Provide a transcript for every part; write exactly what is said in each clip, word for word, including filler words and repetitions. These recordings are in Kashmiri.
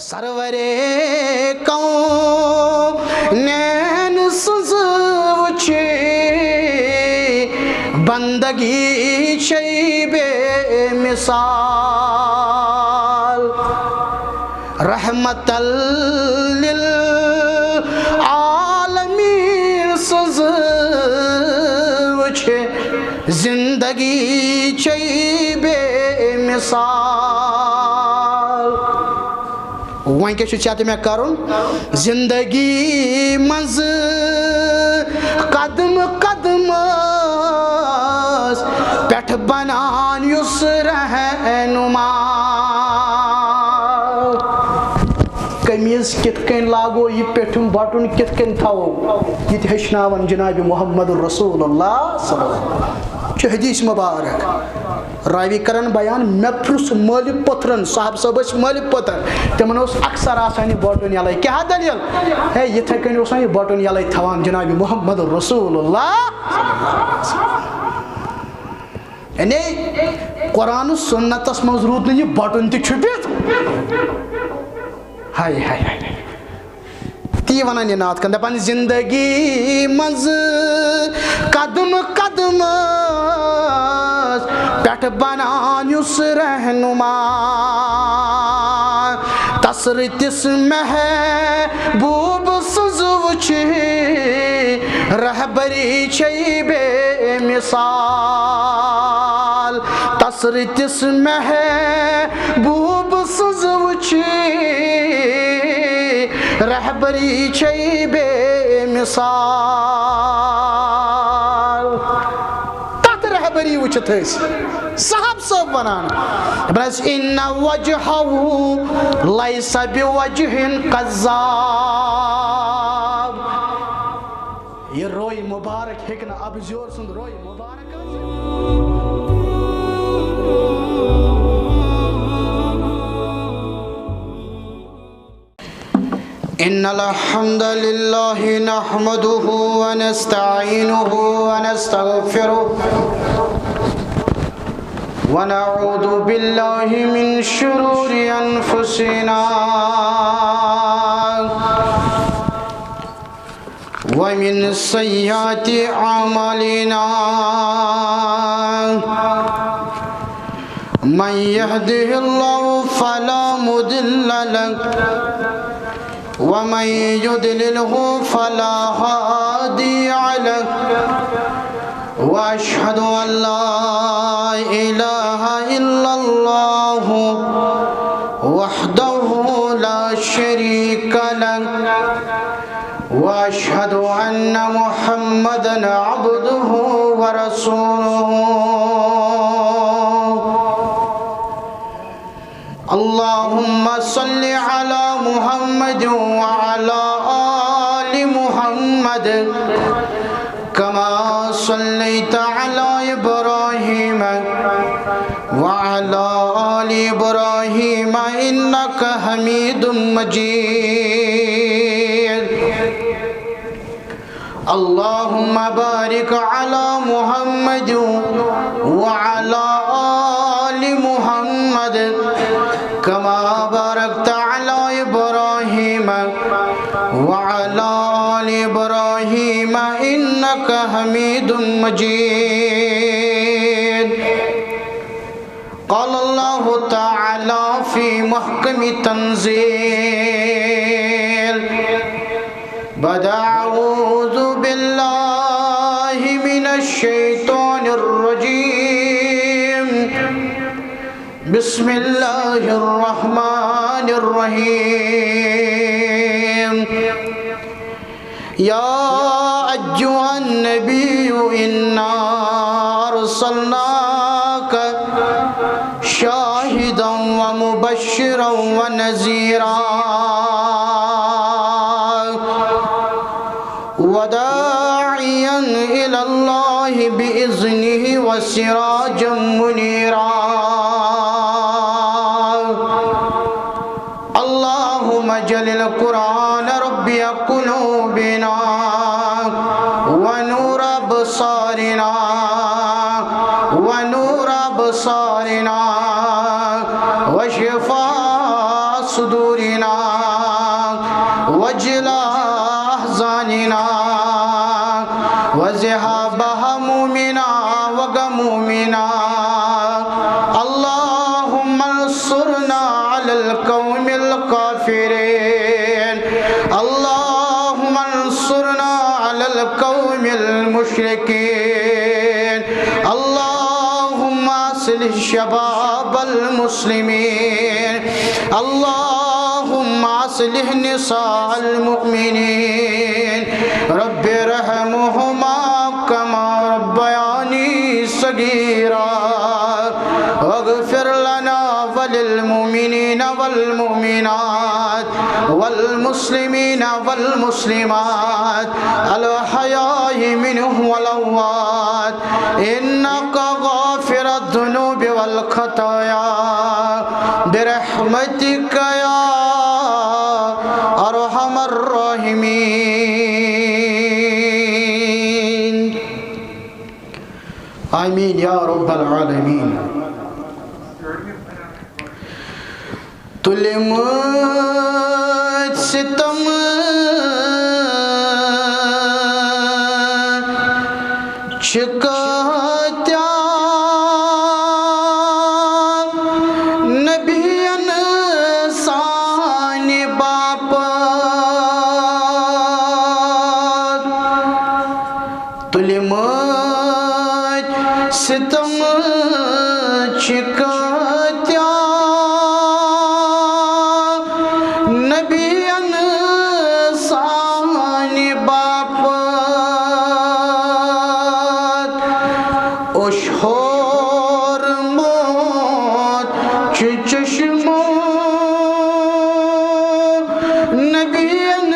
سرورے کونین سٕنٛز وٕچھ بندگی چھے بے مثال۔ رحمت للعالمین سٕنٛز وٕچھ زندگی چھے بے مثال۔ وۄنۍ کیٛاہ چھُ ژےٚ تہٕ مےٚ کرُن؟ زندگی منٛز قدم قدمس پٮ۪ٹھ بنان یُس رہنما۔ قمیٖض کِتھ کٔنۍ لاگو، یہِ پیٚٹھِم بٹُن کِتھ کٔنۍ تھاوو، یہِ تہِ ہیٚچھناوان جناب محمد رسول اللہ صلی اللہ علیہ وسلم۔ چھُ حدیث مبارک۔ راوی کرن بیان، مےٚ پرُژھ مٲلہِ پوٚتھرن، صاحب صٲب ٲسۍ مٲلہِ پوٚتھر، تِمن اوس اکثر آسان یہِ بٹُن یَلَے۔ کیٛاہ دٔلیٖل؟ ہے، یِتھَے کٔنۍ اوس وۄنۍ یہِ بٹُن یَلَے تھاوان جناب محمد رسول اللہ۔ یعنی قرآن و سنتس منٛز روٗد نہٕ یہِ بٹُن تہِ چھُپِتھ۔ ہاے، ہاے، ہاے، ہاے۔ تی ونان یہِ نعت کن، دپان، زندگی منٛز قدم قدمس پٮ۪ٹھ بنان یُس رہنما، تس رٕتِس محبوب سٕنٛز وٕچھ رہبری چھے بے مثال۔ تس رٕتِس محبوب سٕنٛز وٕچھ رہبری چھے بے مثال۔ تتھ رہبری وٕچھِتھ ٲسۍ صاحب صٲب ونان، دپان ٲسۍ، "ان وجہہ لیس بوجہ کذاب"۔ یہِ روے مبارک ہیٚکہِ نہٕ ابزیور سُنٛد روے مبارک ٲسِتھ۔ إن الحمد لله نحمده ونستعينه ونستغفره، ونعوذ بالله من شرور أنفسنا ومن سيئات أعمالنا. من يهده الله فلا مضل له، ومن يضلله فلا هادي له. وأشهد أن لا إله إلا الله وحده لا شريك له، وأشهد أن محمدا عبده ورسوله. اللهم صل على محمد وعلى آل محمد كما صليت على إبراهيم وعلى آل إبراهيم إنك حميد مجيد. اللهم بارك على محمد وعلى آل محمد كما باركت على إبراهيم وعلى آل إبراهيم إنك حميد مجيد. قال الله تعالى في محكم التنزيل بعد أعوذ بالله من الشيطان الرجيم. بسم الله الرحمن الرحيم. يا أيها النبي إنا أرسلناك شاهدا ومبشرا ونذيرا وداعيا إلى الله بإذنه وسراجا منيرا. اللهم اجعل القرآن ربيع قلوبنا ونور أبصارنا ونور أبصارنا وشفاء صدورنا. وجلاء أحزاننا وذهاب همومنا وغمومنا. اللهم انصرنا على القوم الكافرين. اللهم انصرنا على القوم المشركين. اللهم أصلح شباب المسلمين. اللهم أصلح نساء المؤمنين. رب ارحمهما كما ربياني صغيرا. واغفر لنا وللمؤمنين والمؤمنات والمسلمين والمسلمات الأحياء منهم والأموات إنك غافر الذنوب والخطايا برحمتك يا أرحم الراحمين. آمين يا رب العالمين. تُلمٕتۍ ستم چھِ کۭتیٛاہ نبیَن سانہِ باپتھ۔ تُلمٕتۍ ستم چھِ کۭتیٛاہ نبیَن سانہِ باپتھ۔ اوٚش ہورمُت چھُ چشمو نبیَن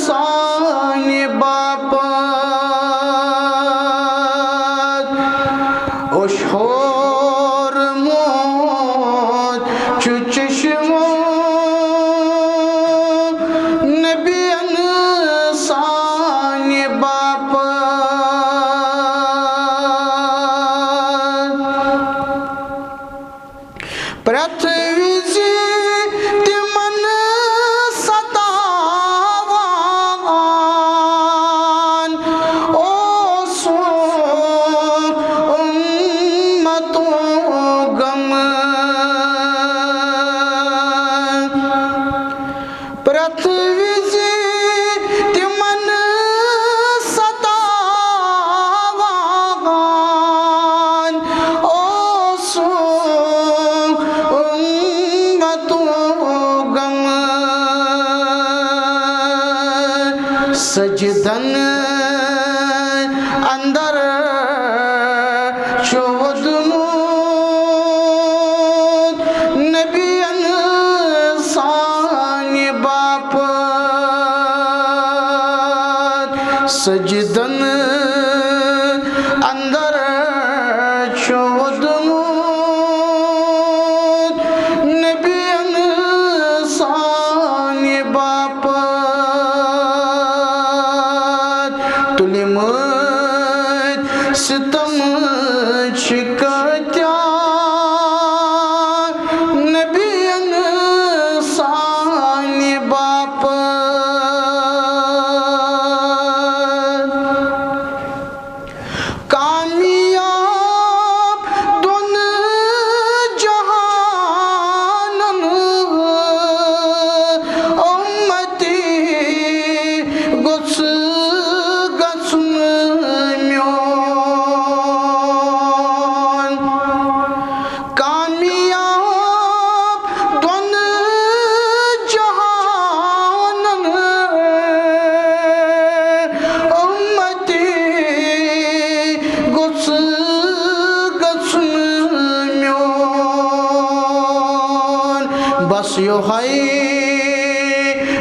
سانہِ باپتھ۔ اوٚش ہورمُت چھُ چشمو نبیَن سانہِ باپتھ۔ پرٛٮ۪تھ وِزِ تِمن ستاوان اوسُکھ اُمتُک غم۔ پرٛٮ۪تھ وِزِ تِمن ستاوان اوسُکھ اُمتُک غم۔ سجدن اندر چھُ ووٚدمُت نبیَن سانہِ باپتھ۔ سجدن اندر چھُ ووٚدمُت نبیَن سانہِ باپتھ۔ تُلمٕتۍ ستم چھِ کۭتیٛاہ نبیَن سانہِ باپتھ۔ کامیاب دۄن جہانن اُمتی گوٚژھ گژھُن میون۔ کامیاب دۄن جہانن اُمتی گوٚژھ گژھُن میون۔ بس یِہوٚے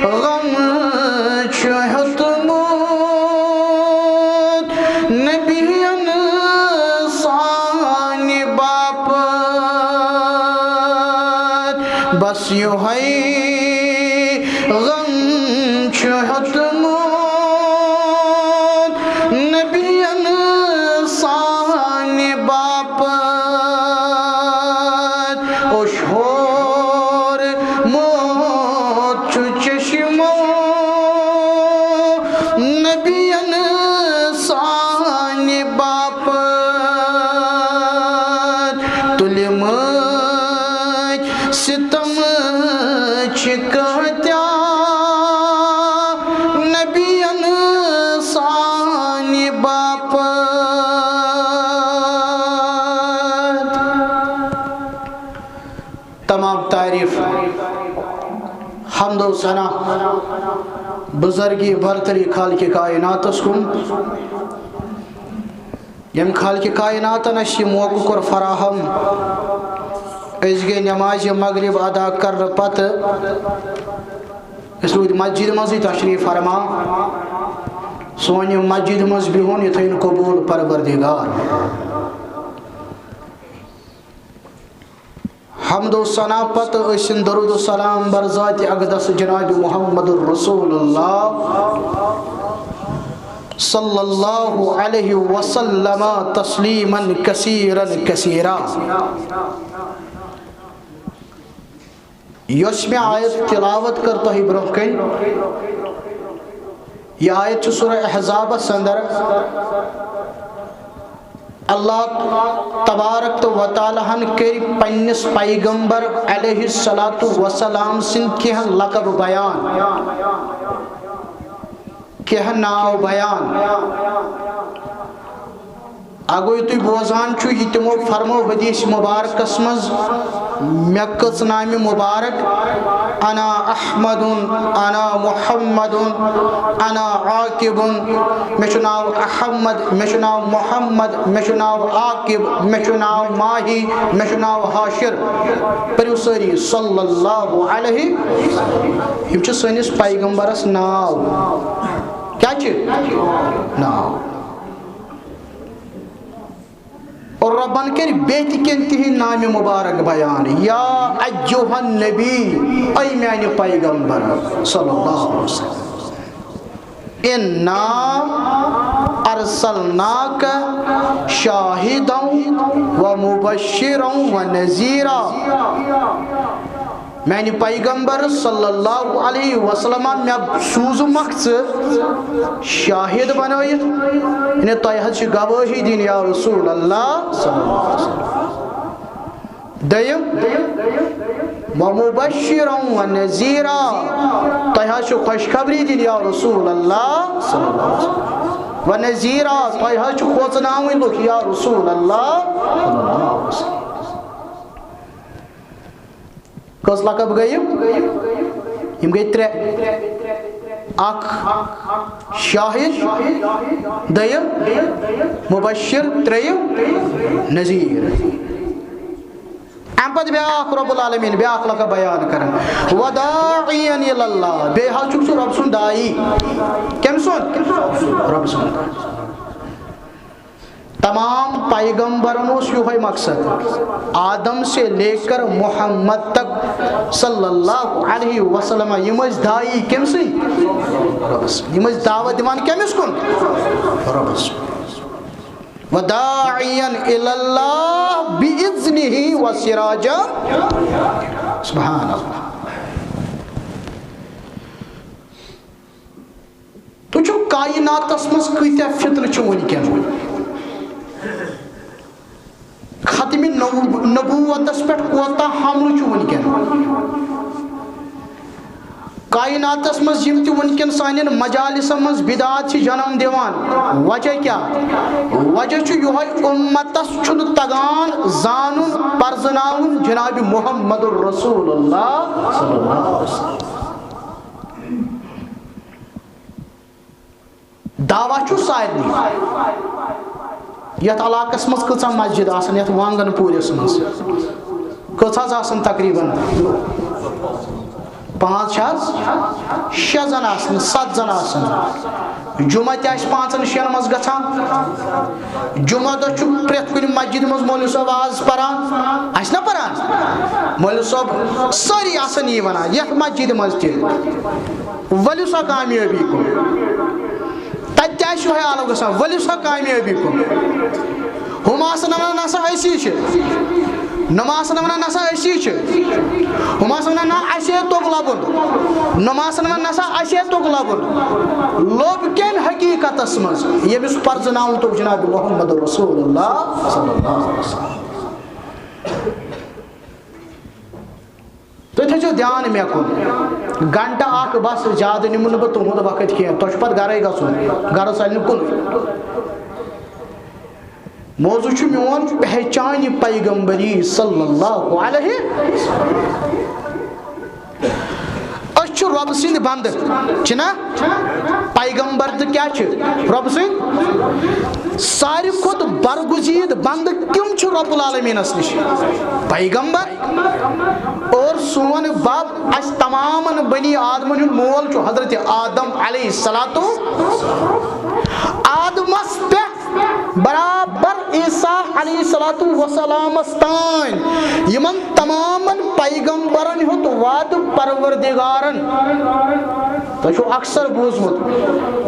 غم چھُ ہیوٚتمُت نبیَن سانہِ باپتھ۔ بس یِہوٚے غم چھُ ہیوٚتمُت نبیَن سانہِ باپتھ۔ اوٚش ہورمُت چھِ کۭتیٛاہ نبیَن سانہِ باپتھ۔ تمام تعریف، حمد و ثنا، بزرگی برتری خالق کائناتس کُن، ییٚمۍ خالق کائناتن اَسہِ یہِ موقعہٕ کوٚر فراہم۔ أسۍ گٔے نمازِ مغرب ادا کرنہٕ پتہٕ، أسۍ روٗدۍ مسجد منٛزٕے تشریف فرما۔ سون یہِ مسجد منٛز بِہُن، یہِ تھٲیِن قبول پروردگار۔ حمد و ثنا پتہٕ ٲسِن درود و سلام بر ذات اقدس جناب محمد رسول اللہ صلی اللہ علیہ وسلم تسلیما کثیرا کثیرا۔ یۄس مےٚ آیت تلاوت کٔر تۄہہِ برونٛہہ کنہِ، یہِ آیت چھِ سورہ احزابس اندر۔ اللہ تبارک و تعالیٰ ہن کٔرۍ پننِس پیغمبر علیہ الصلوۃ والسلام سٕنٛدۍ کینٛہہ لقب بیان، کینٛہہ ناو بیان۔ اگوے تُہۍ بوزان چھِو، یہِ تِمو فرمو حدیث مبارکس منٛز، مےٚ کٔژ نامہِ مبارک، انا احمد، انا محمد، انا عاقب، مےٚ چھُ ناو احمد، مےٚ چھُ ناو محمد، مےٚ چھُ ناو عاقب، مےٚ چھُ ناو ماہی، مےٚ چھُ ناو حاشر۔ پٔرِو سٲری صلی اللہ علیہ۔ یِم چھِ سٲنِس پیغمبرس ناو۔ کیٛاہ چھِ؟ ناو۔ اور رۄبن کٔرۍ بیٚیہِ تہِ کینٛہہ تِہِنٛدۍ نامہِ مبارک بیان، یا ایھا النبی، اے میانہِ پیغمبر صلی اللہ علیہ وسلم، انا ارسلناک شاہدا و مبشرا و نذیرا۔ میانہِ پیغمبر صلی اللہ علیہ وسلم، مےٚ سوٗزمَکھ ژٕ شاہد بنٲیِتھ، یعنی تۄہہِ حظ چھِ گوٲہی دِنۍ یا رسول اللہ صلی اللہ علیہ وسلم۔ دوٚیِم، ومبشرا ونذیرا، تۄہہِ حظ چھِ خوشخبری دِنۍ یا رسول اللہ صلی اللہ علیہ وسلم۔ ونذیرا، تۄہہِ حظ چھِ کھوژناوٕنۍ لُکھ یا رسول اللہ صلی اللہ علیہ وسلم۔ کٔژ لقب گٔے یِم؟ یِم گٔے ترٛےٚ۔ اکھ شاہد، دوٚیِم مبشر، ترٛیٚیِم نذیر۔ اَمہِ پتہٕ بیٛاکھ رب العالمین، بیٛاکھ لقب بیان کران، وداعیا الی اللہ، بیٚیہِ حظ چھُکھ ژٕ رب سُنٛد داعی۔ کٔمۍ سُنٛد؟ رب سُنٛد۔ تمام پیغمبرن اوس یُہے مقصد، آدم سے لے کر محمد تک صلی اللہ علیہ وسلم، یِم ٲسۍ داعی کٔمۍ سٕنٛدۍ؟ رۄبس۔ یِم ٲسۍ دعوت دِوان کٔمِس کُن؟ رۄبس۔ وداعیا الی اللہ باذنہ و سراجا۔ سبحان اللہ۔ تُہۍ چھِو کائناتس منٛز کۭتیاہ فتنہٕ چھِ وٕنکیٚن؟ ختم نبو-، نبوتس پٮ۪ٹھ کوتاہ حملہٕ چھُ وٕنکیٚن؟ کائناتس منٛز یِم تہِ وٕنکیٚن سانٮ۪ن مجالسن منٛز بدعات چھِ جنم دِوان، وجہ کیٛاہ؟ وجہ چھُ یِہوٚے، اُمتس چھُنہٕ تگان زانُن، پرزناوُن جناب محمد رسول اللہ صلی اللہ علیہ وسلم۔ دعویٰ چھُ سارنٕے۔ یتھ علاقس منٛز کۭژاہ مسجد آسن، یتھ وانگن پوٗرِس منٛز کٔژ حظ آسن تقریباً؟ پانٛژھ چھِ حظ؟ شےٚ زن آسن، ستھ زن آسن۔ جمعہ تہِ آسہِ پانٛژن شٮ۪ن منٛز گژھان۔ جمعہ دۄہ چھُ پرٛٮ۪تھ کُنہِ مسجدِ منٛز مولوی صٲب واز پران۔ آسہِ نا پران؟ مولوی صٲب سٲری آسن یی ونان، یتھ مسجدِ منٛز تہِ۔ ؤلِو سا کامیٲبی کُن۔ تتہِ تہِ آسہِ یِہوٚے عالم گژھان، ؤلِو سا کامیٲبی کُن۔ ہُم آسن ونان، نسا أسی چھِ۔ نۄم آسن ونان، نسا أسی چھِ۔ ہُم آسن ونان، نہ، اسے توٚگ لبُن۔ نۄم آسن ونان، نسا اسے توٚگ لبُن۔ لوٚب کمہِ حقیقتس منٛز، ییٚمِس پرزناوُن توٚگ جناب محمد رسول اللہ صلی اللہ علیہ وسلم۔ تُہۍ تھٲیزیو دیان مےٚ کُن۔ گھنٹہٕ اکھ بس، زیادٕ نِمہٕ نہٕ بہٕ تُہُنٛد وقت کینٛہہ۔ تۄہہِ چھُ پتہٕ گرے گژھُن، گرس ژلہِ نہٕ کُنُے۔ موضوع چھُ میون پہچانہِ پیغمبری صلی اللہ علیہ۔ أسۍ چھِ رۄبہٕ سٕنٛدۍ بندٕ، چھِنا؟ پیغمبر تہٕ کیٛاہ چھِ؟ رۄبہٕ سٕنٛدۍ۔ ساروی کھۄتہٕ برگزیٖد بندٕ کِم چھِ رب العالمینس نِش؟ پیغمبر۔ اور سون بب، اسہِ تمامن بنی آدمن ہُنٛد مول چھُ حضرت آدم علیہ الصلوۃ۔ آدمس پٮ۪ٹھ برابر عیسیٰ علیہ الصلوۃ والسلامس تام یِمن تمامن پیغمبرن ہُنٛد وعدٕ پروردگارن۔ تۄہہِ چھُو اکثر بوٗزمُت،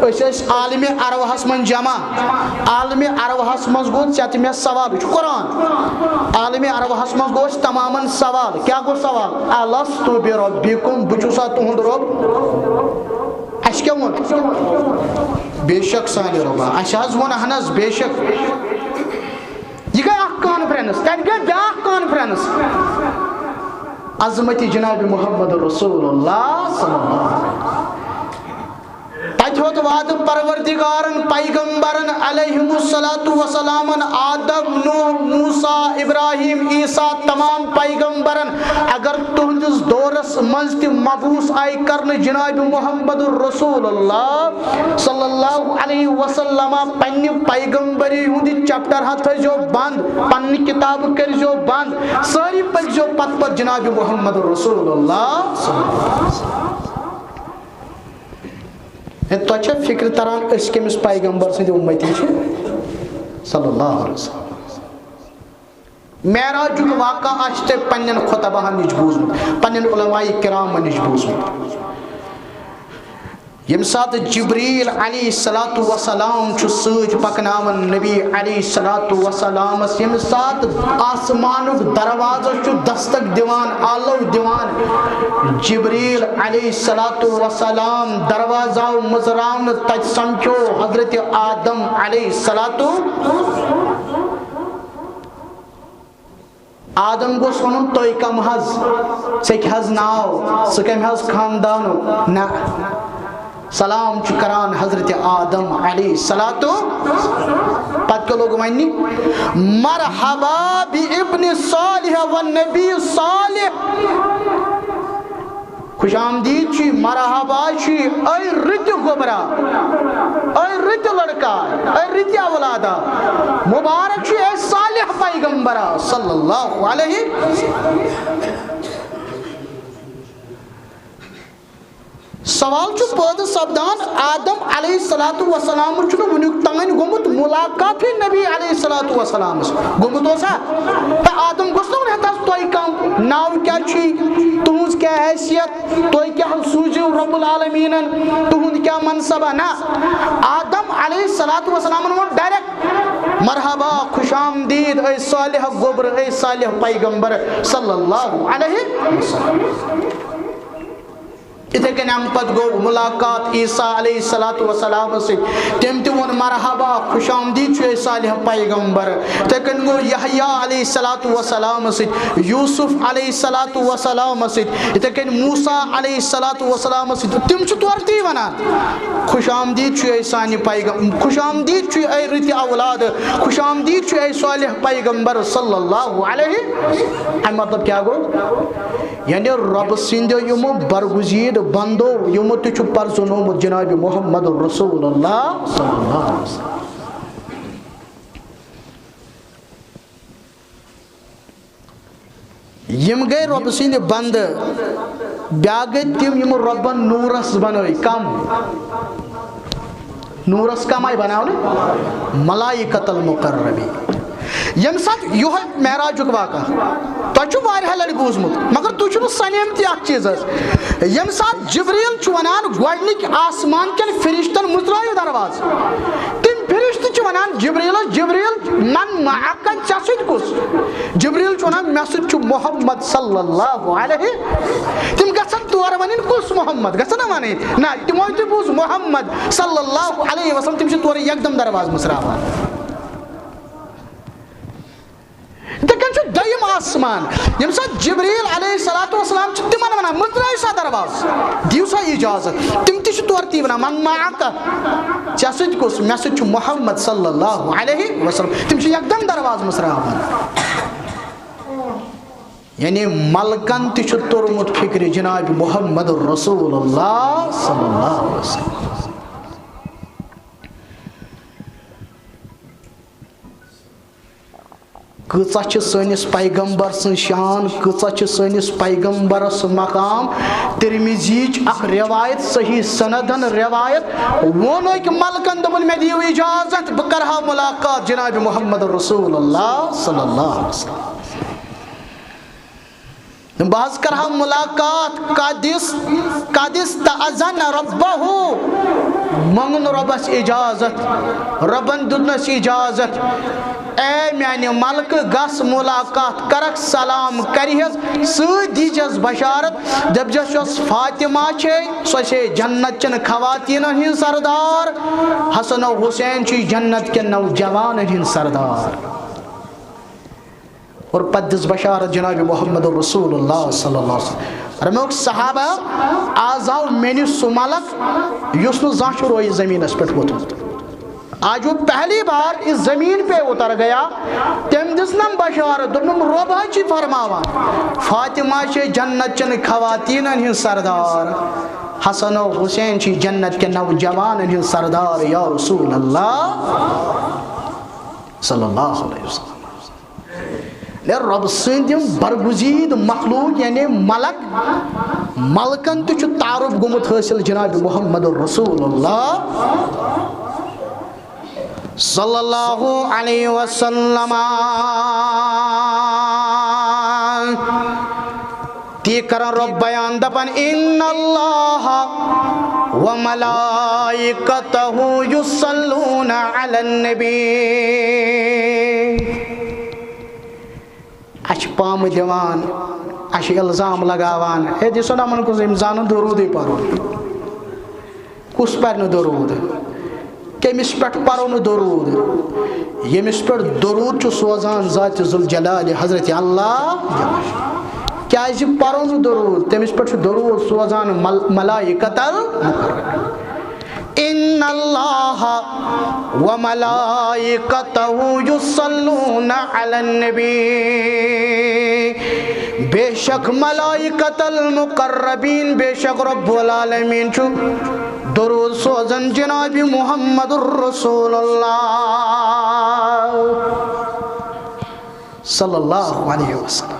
أسۍ ٲسۍ عالمِ ارواحس منٛز جمع۔ عالمِ ارواحس منٛز گوٚو ژےٚ تہٕ مےٚ سوال، یہِ چھُ قرآن۔ عالمِ ارواحس منٛز گوٚو اَسہِ تمامن سوال۔ کیٛاہ گوٚو سوال؟ الست بربکم، بہٕ چھُسا تُہُنٛد رۄب؟ اَسہِ کیٛاہ ووٚن؟ بے شک سانہِ رۄبا۔ اَسہِ حظ ووٚن، اہن حظ، بے شک۔ یہِ گٔے اکھ کانفرنس، تتہِ گٔے بیاکھ کانفرنس۔ عظمت جناب محمد رسول اللہ صلی اللہ علیہ وسلم۔ تتہِ ہیوٚت وعدٕ پروردگارن پیغمبرن علیہم الصلوۃ والسلامن، آدم، نوح، موسیٰ، ابراہیم، عیسیٰ، تمام پیغمبرن، اگر تُہنٛدِس دورس منٛز تہِ مبعوث آیہِ کرنہٕ جناب محمد رسول اللہ صلی اللہ علیہ وسلم، پننہِ پیغمبری ہُنٛد چیپٹر ہا تھٲیزیو بند، پننہِ کتابہٕ کٔرزیو بند، سٲری پٔکزیو پتہٕ پتہٕ جناب محمد رسول اللہ صلی اللہ علیہ وسلم۔ ہے، تۄہہِ چھا فکر تران أسۍ کٔمِس پیغمبر سٕنٛدِ اُمتی چھِ؟ صلی اللہ علیہ وسلم۔ معراجُک واقعہ آسہِ تۄہہِ پننٮ۪ن خطباہن نِش بوٗزمُت، پننٮ۪ن علماء کرامن نِش بوٗزمُت۔ ییٚمہِ ساتہٕ جبریل علیہ الصلوۃ والسلام چھُ سۭتۍ پکناوان نبی علیہ الصلوۃ والسلامس، ییٚمہِ ساتہٕ آسمانُک دروازٕ چھُ دستک دِوان، آلو دِوان، جبریل علیہ الصلوۃ والسلام دروازاو مٕژراونہٕ تتہِ سمکھیو حضرت آدم علیہ الصلوۃ۔ آدم گوٚژھ وَنُن، "تُہۍ کم حظ؟ ژےٚ کیٛاہ حظ ناو؟ ژٕ کَمہِ حظ خاندانُک؟" نہ۔ سلام چھُ کران حضرت آدم علیہ الصلوۃ۔ پتہٕ کیٛاہ لوٚگ وَننہِ؟ "مرحبا بابن صالح و نبی صالح۔" خوش آمدید چھُ، مرحبا چھُ، اے رٕتہِ گوٚبرا، اے رٕتہِ لڑکا، اے رٕتہِ اولادا، مبارک چھُ اے صالح پیغمبرا صلی اللہ علیہ۔ سوال چھُ پٲدٕ سپدان، آدم علیہ الصلوۃ والسلام چھُنہٕ وُنیُک تام گوٚمُت ملاقاتٕے نبی علیہ الصلوۃ والسلامس۔ گوٚمُت اوسا؟ تہٕ آدم گوٚژھ نہٕ وَنُن، "ہتا تۄہہِ کم، ناو کیٛاہ چھُے، تُہٕنٛز کیٛاہ حیثیت؟" تُہۍ کیٛاہ سوٗزِو رب العالمیٖنن؟ تُہُنٛد کیٛاہ منصبہ؟ نہ، آدم علیہ الصلوۃ والسلامن ووٚن ڈائریکٹ، "مرحبا، خوش آمدید، اے صالح گوبر، اے صالح پیغمبر صلی اللہ علیہ وسلم۔" یِتھے کٔنۍ اَمہِ پتہٕ گوٚو مُلاقات عیسیٰ علیہ الصلوۃ والسلام سۭتۍ۔ تٔمۍ تہِ ووٚن، "مرحبا، خوش آمدید چھُ اے صالح پیغمبر۔" یِتھے کٔنۍ گوٚو یحییٰ علیہ الصلوۃ والسلام سۭتۍ، یوسف علیہ الصلوۃ والسلام سۭتۍ، یِتھے کٔنۍ موسیٰ علیہ الصلوۃ والسلام سۭتۍ۔ تِم چھِ تورٕ تی وَنان، "خوش آمدید چھُ اے سانہِ پیغم-، خوش آمدید چھُ اے رٕتہِ اولاد، خوش آمدید چھُ اے صالح پیغمبر صلی اللہ علیہ۔" اَمہِ مطلب کیٛاہ گوٚو؟ یعنی رۄبہٕ سٕنٛدیو یِمو برگزیٖد بندو، یِمو تہِ چھُ پرزٕنومُت جناب محمد رسول اللہ صلی اللہ علیہ وسلم۔ یِم گٔے رۄبہٕ سٕنٛدِ بندٕ، بیٛاکھ گٔے تِم، یِم رۄبن نوٗرس بنٲے۔ کم؟ نوٗرس کم آیہِ بناونہٕ؟ ملائکۃ المقربین۔ ییٚمہِ ساتہٕ یِہوٚے معراجُک واقعہ، تۄہہِ چھُ واریاہ لٹہِ بوٗزمُت، مگر تُہۍ چھِو نہٕ سنیمتی اَتھ چیٖزس۔ ییٚمہِ ساتہٕ جبریل چھُ وَنان، گۄڈٕنِکۍ آسمان کٮ۪ن فرشتن مُژرٲیِو دروازٕ، تِم فرشتہٕ چھِ وَنان جبریلس، "جبریل، من معک، ژےٚ سۭتۍ کُس؟" جبریل چھُ وَنان، "مےٚ سۭتۍ چھُ محمد صلی اللہ علیہ۔" تِم گژھن تورٕ وَنٕنۍ، "کُس محمد؟" گژھن نا وَنٕنۍ؟ نہ، تِمو تہِ بوٗز محمد صلی اللہ علیہ وسلم، تِم چھِ تورٕ یکدم دروازٕ مُژراوان۔ یِتھے کٔنۍ چھُ دوٚیِم آسمان۔ ییٚمہِ ساتہٕ جبریل علیہ الصلوۃ والسلام چھِ تِمن ونان، "مٔژرٲیِو سا دروازٕ، دِیِو سا اجازت"، تِم تہِ چھِ تورٕ تی ونان، "من معک؟" ژےٚ سۭتۍ کُس؟ مےٚ سۭتۍ چھُ محمد صلی اللہ علیہ وسلم۔ تِم چھِ یکدم دروازٕ مٔژراوان۔ یعنی ملکن تہِ چھُ توٚرمُت فکرِ جناب محمد رسول اللہ صلی اللہ علیہ وسلم۔ کۭژاہ چھِ سٲنِس پیغمبر سٕنٛز شان، کۭژاہ چھِ سٲنِس پیغمبرس مقام۔ ترمذیچ اکھ روایت، صحیح سندن روایت، ووٚن أکۍ ملکن، دوٚپُن، "مےٚ دِیِو اجازت، بہٕ کرٕ ہا ملاقات جناب محمد رسول اللہ صلی اللہ علیہ وسلم۔" بہٕ حظ کرٕ ہا ملاقات، قد اس-، قد استأذن ربہ، منٛگُن رۄبس اجازت، رۄبن دیُتنس اجازت، "اے میانہِ ملکہٕ، گژھ ملاقات کرکھ، سلام کرِہس، سۭتۍ دیٖزٮ۪س بشارت، دٔپزٮ۪س، یۄس فاطمہ چھے، سۄ چھے جنت چٮ۪ن خواتیٖنن ہٕنٛز سردار، حسن و حسین چھُے جنت کٮ۪ن نوجوانن ہٕنٛز سردار۔" اور پتہٕ دِژ بشارت جناب محمد رسول اللہ صلی اللہ علیہ وسلم۔ فرمووُکھ، صحابہ، آز آو مےٚ نِش سُہ ملک یُس نہٕ زانٛہہ چھُ رویہِ زمینس پٮ۪ٹھ ووتمُت۔ آج وہ پہلی بار اس زمین پہ اتر گیا۔ تٔمۍ دِژنم بشارت، دوٚپنم، رۄب حظ چھِ فرماوان، فاطمہ چھِ جنت چٮ۪ن خواتیٖنن ہٕنٛز سردار، حسن و حسین چھِ جنت کٮ۪ن نوجوانن ہٕنٛز سردار، یا رسول اللہ صلی اللہ علیہ وسلم۔ ہے، رۄب سٕنٛدۍ یِم برگزید مخلوق، یعنی ملک، ملکن تہِ چھُ تعارف گوٚمُت حٲصِل جناب محمد رسول اللہ صلی اللہ علیہ وسلم۔ تی کران رۄب بیان، دپان، "ان اللہ و ملائکتہ یصلون علی النبی۔" اَسہِ چھِ پامہٕ دِوان، اَسہِ چھِ الزام لگاوان، "ہے، دِ سا نمن کُن، یِم زانن درودٕے پرُن۔" کُس پرِ نہٕ درود؟ کٔمِس پٮ۪ٹھ پرو نہٕ درود؟ ییٚمِس پٮ۪ٹھ درود چھُ سوزان ذات ذوالجلال حضرت اللہ۔ کیازِ پرو نہٕ درود؟ تٔمِس پٮ۪ٹھ چھُ درود سوزان مل-، ملائکۃ المقربین۔ ان اللہ و ملائکتہ یصلون علی النبی، بے شک ملائکۃ المقربین، بے شک رب العالمین چھُ درود سوزان جناب محمد رسول اللہ صلی اللہ علیہ وسلم۔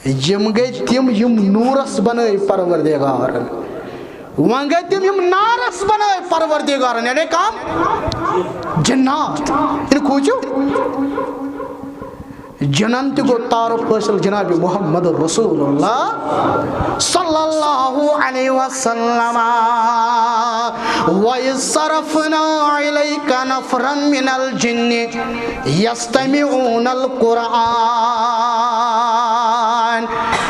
یِم گٔے تِم، یِم نوٗرس بنٲے پروردگارن۔ وۄنۍ گٔے تِم، یِم نارس بنٲے پروردگارن۔ یعنی کم؟ جنات۔ یعنی کھوٗژِو۔ جنن تہِ گوٚو تعارف حٲصِل جناب محمد رسول اللہ صلی اللہ علیہ وسلم۔ وَإِذْ صَرَفْنَا إِلَيْكَ نَفَرًا مِنَ الْجِنِّ يَسْتَمِعُونَ الْقُرْآنَ۔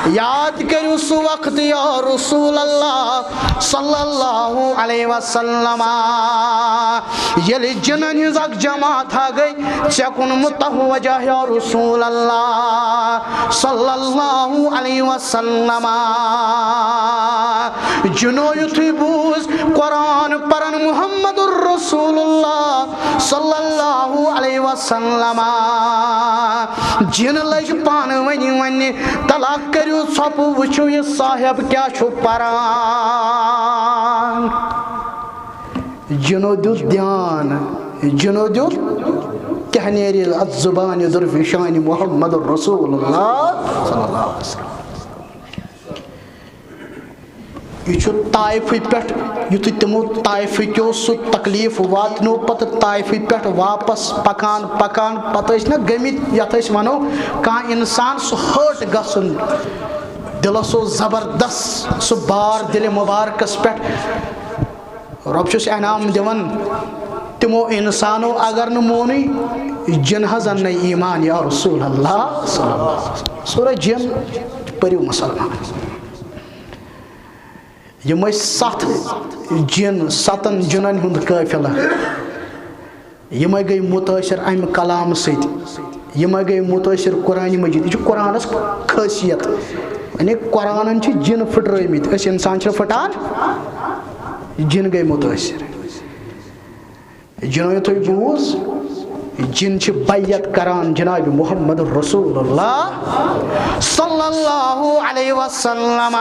یاد کٔرِو سُہ وقت یا رسول اللہ صلی اللہ علیہ وسلم، ییٚلہِ جِنَن ہٕنٛز اکھ جماعت ہا گٔے ژےٚ کُن متوجہ یا رسول اللہ صلی اللہ علیہ وسلم۔ جِنو یُتھُے بوٗز قرآن پران محمد رسول اللہ صلی اللہ علیہ وسلم، جِن لٔگۍ پانہٕ ؤنی وننہِ، "تلا کٔرِو ژھۄپہٕ، وٕچھِو یہِ صاحب کیٛاہ چھُ پران۔" جِنو دیُت دیان، جِنو دیُت، کیٛاہ نیرِ اتھ زبانہِ درفشانہِ محمد رسول اللہ صلی اللہ علیہ وسلم۔ یہِ چھُ طائفہٕ پٮ۪ٹھ، یُتھُے تِمو طائفہٕ کیو سُہ تکلیٖف واتنو، پتہٕ طائفہٕ پٮ۪ٹھ واپس پکان پکان، پتہٕ ٲسۍ نہ گٔمٕتۍ، یتھ أسۍ ونو، کانٛہہ انسان سُہ ہٲٹ گژھُن، دِلس اوس زبردست سُہ بار دِلہِ مبارکس پٮ۪ٹھ۔ رۄب چھُس انعام دِوان، تِمو انسانو اگر نہٕ مونُے، جِن حظ اننَے ایمان یا رسول اللہ صلی اللہ علیہ وسلم۔ سورہ جِن پٔرِو مسلمان۔ یِم ٲسۍ ستھ جِن، ستن جِنن ہُنٛد قٲفلہٕ۔ یِمے گٔے مُتٲثِر اَمہِ کلامہٕ سۭتۍ۔ یِمے گٔے مُتٲثِر قرآنِ مجیٖد۔ یہِ چھُ قرآنَس خٲصیت، یعنی قرآنَن چھِ جِن پھٕٹرٲومٕتۍ، أسۍ اِنسان چھِنہٕ پھٕٹان، جِن گٔے مُتٲثِر۔ جِنو یُتھُے بوٗز، جِن چھِ بیعت کران جناب محمد رسول اللہ صلی اللہ علیہ وسلم۔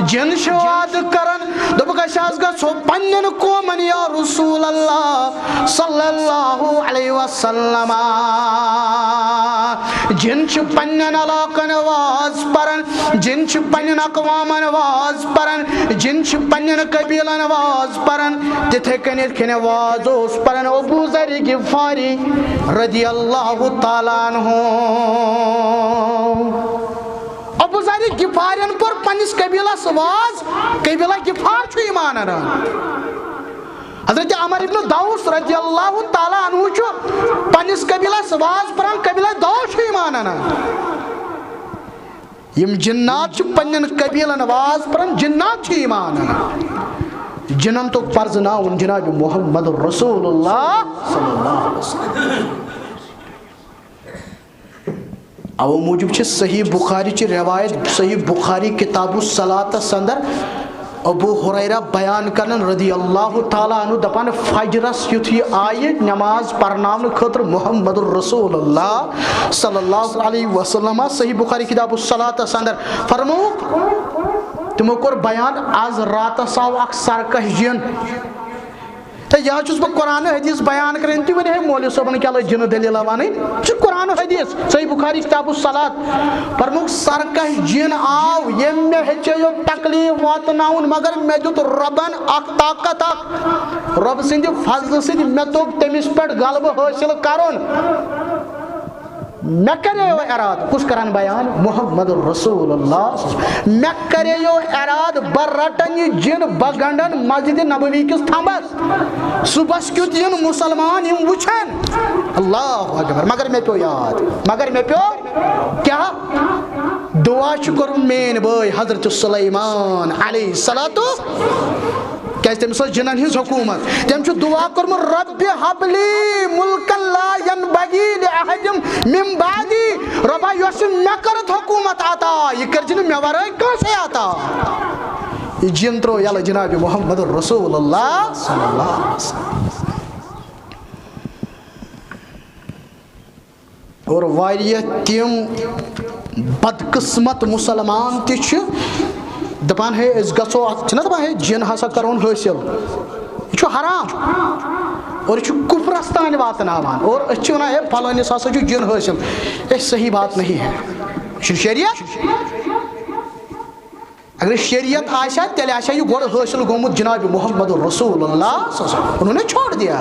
جِن چھِ وعدٕ کران، دوٚپُکھ، "أسۍ حظ گژھو پننٮ۪ن قومن یا رسول اللہ صلی اللہ علیہ وسلم۔" جِن چھِ پننٮ۪ن علاقن واز پران، جِن چھِ پننٮ۪ن اقوامن واز پران، جِن چھِ پننٮ۪ن قبیلن واز پران۔ تِتھے کٔنۍ یِتھ کٔنۍ واز اوس پران ابو ذر غفاری رضی اللہ تعالیٰ عنہ۔ ابو ذر غفارین پوٚر پننِس قبیلس واز، قبیلہ غفار چھُ ایمان انان۔ حضرت عمر ابن دوس رضی اللہ تعالیٰ عنہ چھُ پننِس قبیلس واز پران، قبیلہ دوس چھُ ایمان انان۔ یِم جِنات چھِ پننٮ۪ن قبیلن واز پران، جِنات چھِ ایمان انان۔ جِنن توٚگ پرزٕناوُن جناب محمد رسول اللہ صلی اللہ علیہ وسلم۔ اوٕ موٗجوٗب چھِ صحیح بخاری چہِ روایت، صحیح بخاری کتاب الصلاۃ اندر ابو ہریرہ بیان کران رضی اللہ تعالیٰ عنہ دپان، فجرس یُتھ یہِ آیہِ نماز پرناونہٕ خٲطرٕ محمد رسول اللہ صلی اللہ علیہ وسلم، صحیح بخاری کتاب الصلاۃ اندر فرمووُکھ، تِمو کوٚر بیان، از راتس آو اکھ سرکش جِن۔ تہٕ یہِ حظ چھُس بہٕ قرآن حدیث بیان کران، تُہۍ ؤنِو ہے مولوی صٲبن کیٛاہ لٔج جِنہٕ دٔلیٖلہ وَنٕنۍ؟ یہِ چھُ قرآن حدیث، صحیح بخاری کتاب الصلاۃ۔ فرمووُکھ، سرکش جِن آو، ییٚمۍ مےٚ ہیٚژیو تکلیف واتناوُن، مگر مےٚ دیُت رۄبن اکھ طاقت اکھ۔ رۄب سٕنٛدِ فضلہٕ سۭتۍ مےٚ توٚگ تٔمِس پٮ۪ٹھ غلبہٕ حٲصِل کرُن۔ مےٚ کریو ارادٕ، کُس کران بیان؟ محمد رسول اللہ۔ مےٚ کریو ارادٕ، بہٕ رٹن یہِ جِن، بہٕ گنڈن مسجد نبوی کِس تھمبس۔ صبحس کیُتھ یِن مسلمان، یِم وٕچھن۔ اللہ اکبر۔ مگر مےٚ پیوٚو یاد، مگر مےٚ پیوٚو کیٛاہ؟ دعا چھُ کوٚرمُت میٲنۍ بٲے حضرت سلیمان علیہ الصلوۃ، کیازِ تٔمِس ٲس جِنن ہٕنٛز حکوٗمت۔ تٔمۍ چھُ دعا کوٚرمُت، "رب حب لی ملکا لا ینبغی لأحد من بعدی"، رۄبا، یۄس یہِ مےٚ کٔرٕتھ حکوٗمت عطا، یہِ کٔرزِ نہٕ مےٚ ورٲے کٲنٛسے عطا۔ یہِ جِن ترٛوو یَلہٕ جناب محمد رسول اللہ صلی اللہ علیہ وسلم۔ اور واریاہ تِم بدقسمت مسلمان تہِ چھِ دپان، "ہے، أسۍ گژھو اَتھ"، چھِنہ دپان، "ہے، جِن ہسا کرون حٲصِل، یہِ چھُ حرام اور یہِ چھُ کُفرس تام واتناوان"، اور أسۍ چھِ ونان، "ہے، فلٲنِس ہسا چھُ جِن حٲصِل"۔ اے، صحیح بات نہیں ہے، یہِ چھُ شریعت۔ اگر شریعت آسہِ ہا، تیٚلہِ آسہِ ہا یہِ گۄڈٕ حٲصِل گوٚمُت جناب محمد رسول اللہ صلی اللہ علیہ وسلم۔ انہوں نے چھوڑ دیا۔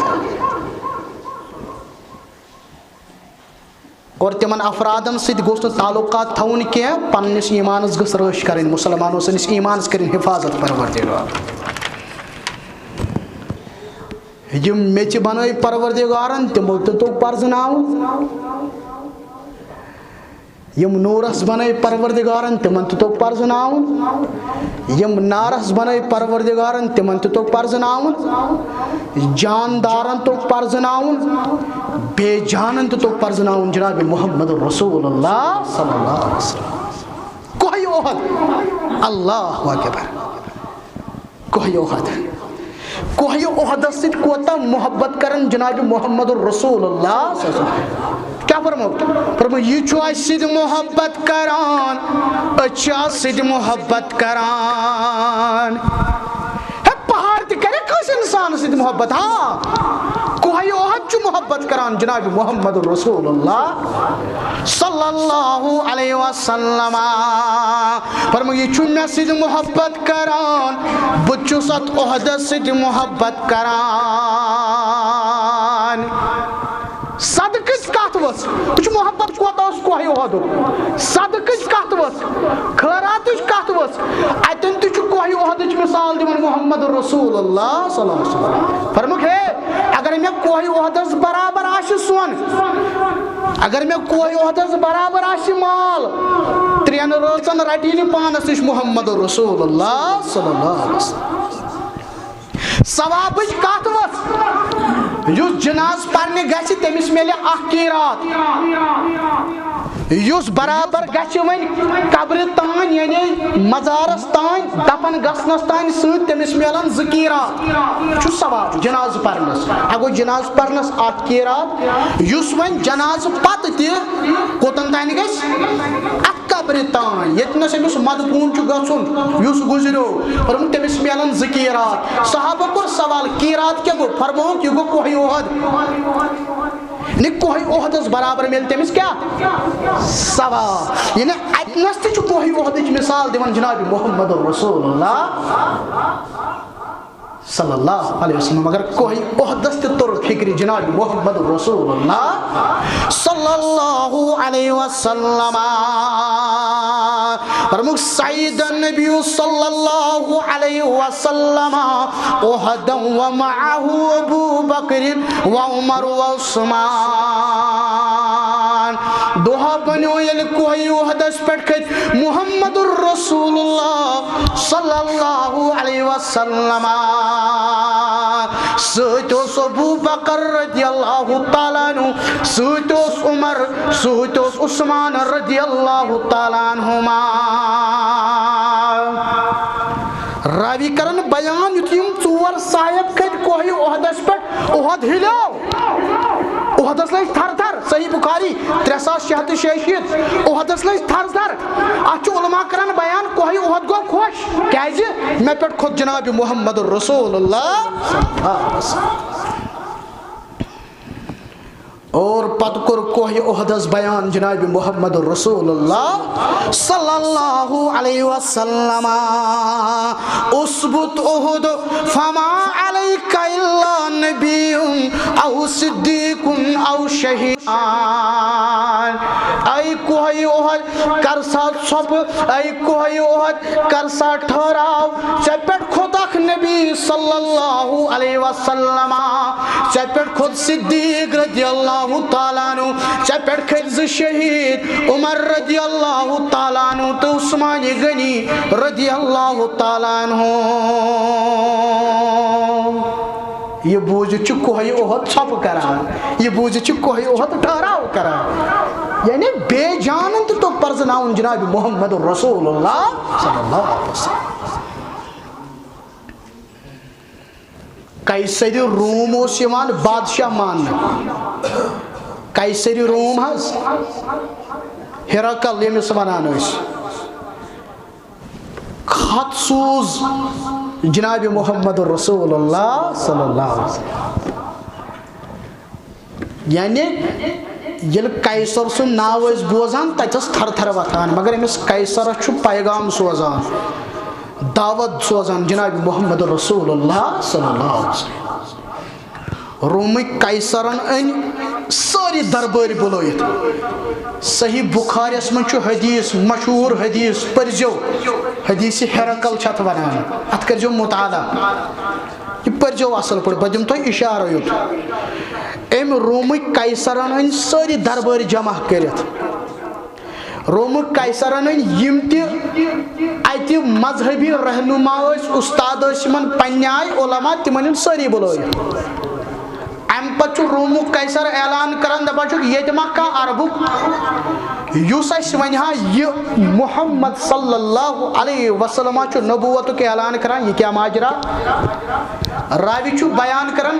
اور تِمن افرادن سۭتۍ گوٚژھ نہٕ تعلقات تھاوُن کینٛہہ، پننِس ایمانس گٔژھ رٲچھ کرٕنۍ، مسلمانو سٕنٛدِس ایمانس کٔرِنۍ حفاظت پروردگار۔ یِم میٚژِ بنٲے پروردگارن، تِمو تہِ توٚگ پرزٕناوُن۔ یِم نوٗرس بنٲے پروردگارن، تِمن تہِ توٚگ پرزٕناوُن۔ یِم نارس بنٲے پروردگارن، تِمن تہِ توٚگ پرزٕناوُن۔ جاندارن توٚگ پرزٕناوُن، بے جانن تہِ توٚگ پرزٕناوُن جناب محمد رسول اللہ صلی اللہ علیہ وسلم۔ کوہ احد، اللہ اکبر۔ کوہ احد۔ کوہ احدس سۭتۍ کوتاہ محبت کران جناب محمد رسول اللہ صلی اللہ علیہ وسلم۔ کیٛاہ فرموو؟ فرموو، یہِ چھُ اَسہِ سۭتۍ محبت کران، أسۍ چھِ اَتھ سۭتۍ محبت کران۔ ہے، پہاڑ تہِ کرِ کٲنٛسہِ انسانس سۭتۍ محبت؟ ہاں، کوہ احد چھُ محبت کران جناب محمد رسول اللہ صلی اللہ علیہ وسلم۔ فرموو، یہِ چھُ مےٚ سۭتۍ محبت کران، بہٕ تہِ چھُس اتھ احدس سۭتۍ محبت کران۔ صدقٕچ کتھ ؤژھ، وٕچھ محبت کوتاہ اوس کوہ احدُک۔ صدقٕچ کتھ ؤژھ، خٲراتٕچ کتھ ؤژھ، اتٮ۪ن تہِ چھُ کوہ احدٕچ مثال دِوان محمد رسول اللہ صلی اللہ علیہ وسلم۔ فرمووُکھ، ہے، اگر مےٚ کوہ احدس برابر آسہِ سۄن، اگر مےٚ کوہ احدس برابر آسہِ مال، ترٛٮ۪ن رٲژن رٹہِ نہٕ پانس نِش محمد رسول اللہ صلی اللہ علیہ وسلم۔ ثوابٕچ کتھ ؤژھ، یُس جنازٕ پرنہِ گژھِ، تٔمِس میلہِ اکھ قیرات۔ یُس برابر گژھِ وۄنۍ قبرِ تام، یعنی مزارس تام، دفن گژھنس تام سۭتۍ، تٔمِس میلن زٕ قیرات۔ چھُ ثواب جنازٕ پرنس۔ اگو جنازٕ پرنس اکھ قیرات، یُس وۄنۍ جنازٕ پتہٕ تہِ کوٚتن تام گژھِ؟ اتھ قبرِ تام، ییٚتہِ نس أمِس مدفوٗن چھُ گژھُن، یُس گُزریو، فرموو تٔمِس میلن زٕ قیرات۔ صحابہ کوٚر سوال، قیرات کیٛاہ گوٚو؟ فرمووُکھ، یہِ گوٚو کوہِ احد۔ یعنی کوہِ احدس برابر میلہِ تٔمِس کیٛاہ؟ ثواب۔ یعنی اتہِ نس تہِ چھُ کوہِ احدٕچ مثال دِوان جناب محمد رسول اللہ صلی اللہ علیہ وسلم۔ مگر کوہِ احدس تہِ توٚر فکرِ جناب محمد رسول اللہ صلی اللہ علیہ وسلم۔ فرمووُکھ، صعد النبی صلی اللہ علیہ وسلم احدا ومعه ابو بکر وعمر وعثمان۔ دۄہ بنیو ییٚلہِ کوہِ احدس پٮ۪ٹھ کھٔتۍ محمد رسول اللہ صلی اللہ علیہ وسلم، سۭتۍ اوس ابو بکر رضی اللہ تعالیٰ عنہ، سۭتۍ اوس عمر، سۭتۍ اوس عثمان رضی اللہ تعالیٰ عنہما۔ راوی کرن بیان، یُتھ یِم ژور صاحب کھٔتۍ کوہِ احدس پٮ۪ٹھ، احد ہِلیو، احدس لٔج تھر تھر۔ صحیح بخاری ترٛےٚ ساس شےٚ ہتھ تہٕ شیٚیہِ شیٖتھ۔ احدس لٔج تھر تھر۔ اتھ چھُ علماء کران بیان، کوہِ احد گوٚو خۄش۔ کیازِ؟ مےٚ پٮ۪ٹھ کھوٚت جناب محمد رسول اللہ۔ اور پتہٕ کوٚر کوہِ احدس بیان جناب محمد رسول اللہ صلی اللہ علیہ وسلم، اثبت احد فما علیک الا نبی او صدیق او شہید۔ اے کوہِ احد، کر سا ژھۄپہٕ، اے کوہِ احد، کر سا ٹھہراو، ژےٚ پٮ۪ٹھ کھوٚت اکھ نبی صلی اللہ علیہ وسلم، ژےٚ پٮ۪ٹھ کھوٚت صدیق رضی اللہ تعالیٰ عنہ، ژےٚ پٮ۪ٹھ کھٔتۍ زٕ شہید، عمر رضی اللہ تعالیٰ عنہ تہٕ عثمان غنی رضی اللہ تعالیٰ عنہ۔ یہِ بوٗزِتھ چھُ کوہِ احد ژھۄپہٕ کران، یہِ بوٗزِتھ چھُ کوہِ احد ٹھہراو کران۔ یعنی بے جانن تہِ توٚگ پرزناوُن جناب محمد رسول اللہ صلی اللہ علیہ وسلم۔ قیصر روم اوس یِوان بادشاہ ماننہٕ۔ قیصر روم حظ، ہرقل ییٚمِس ونان ٲسۍ، خط سوٗز جناب محمد رسول اللہ صلی اللہ علیہ وسلم۔ یعنی ییٚلہِ قیصر سُنٛد ناو ٲسۍ بوزان، تَتہِ ٲس تھر تھر وۄتھان، مگر أمِس قیصرس چھُ پیغام سوزان، دعوت سوزان جناب محمد رسول اللہ صلی اللہ علیہ وسلم۔ رومٕکۍ قیصرن أنۍ سٲری دربٲرۍ بُلٲیِتھ۔ صحیح بخاریس منٛز چھُ حدیث، مشہوٗر حدیث، پٔرزیو، حدیث ہرقل چھِ اتھ ونان، اتھ کٔرزیو مطالعہ، یہِ پٔرزیو اصل پٲٹھۍ، بہٕ دِمہٕ تۄہہِ اشارٕ یوت۔ أمۍ رومٕکۍ قیصرن أنۍ سٲری دربٲرۍ جمع کٔرِتھ۔ رومٕکۍ قیصرن أنۍ یِم تہِ اتہِ مذہبی رہنما ٲسۍ، استاد ٲسۍ یِمن پننہِ آیہِ، علماء، تِمن أنۍ سٲری بُلٲیِتھ۔ امہِ پتہٕ چھُ رومُک قیصر اعلان کران، دپان چھُکھ، ییٚتہِ ما کانٛہہ عربُک، یُس اسہِ ونہِ ہا، یہِ محمد صلی اللہ علیہ وسلم چھُ نبوتُک اعلان کران، یہِ کیٛاہ ماجرا؟ راوی چھُ بیان کران،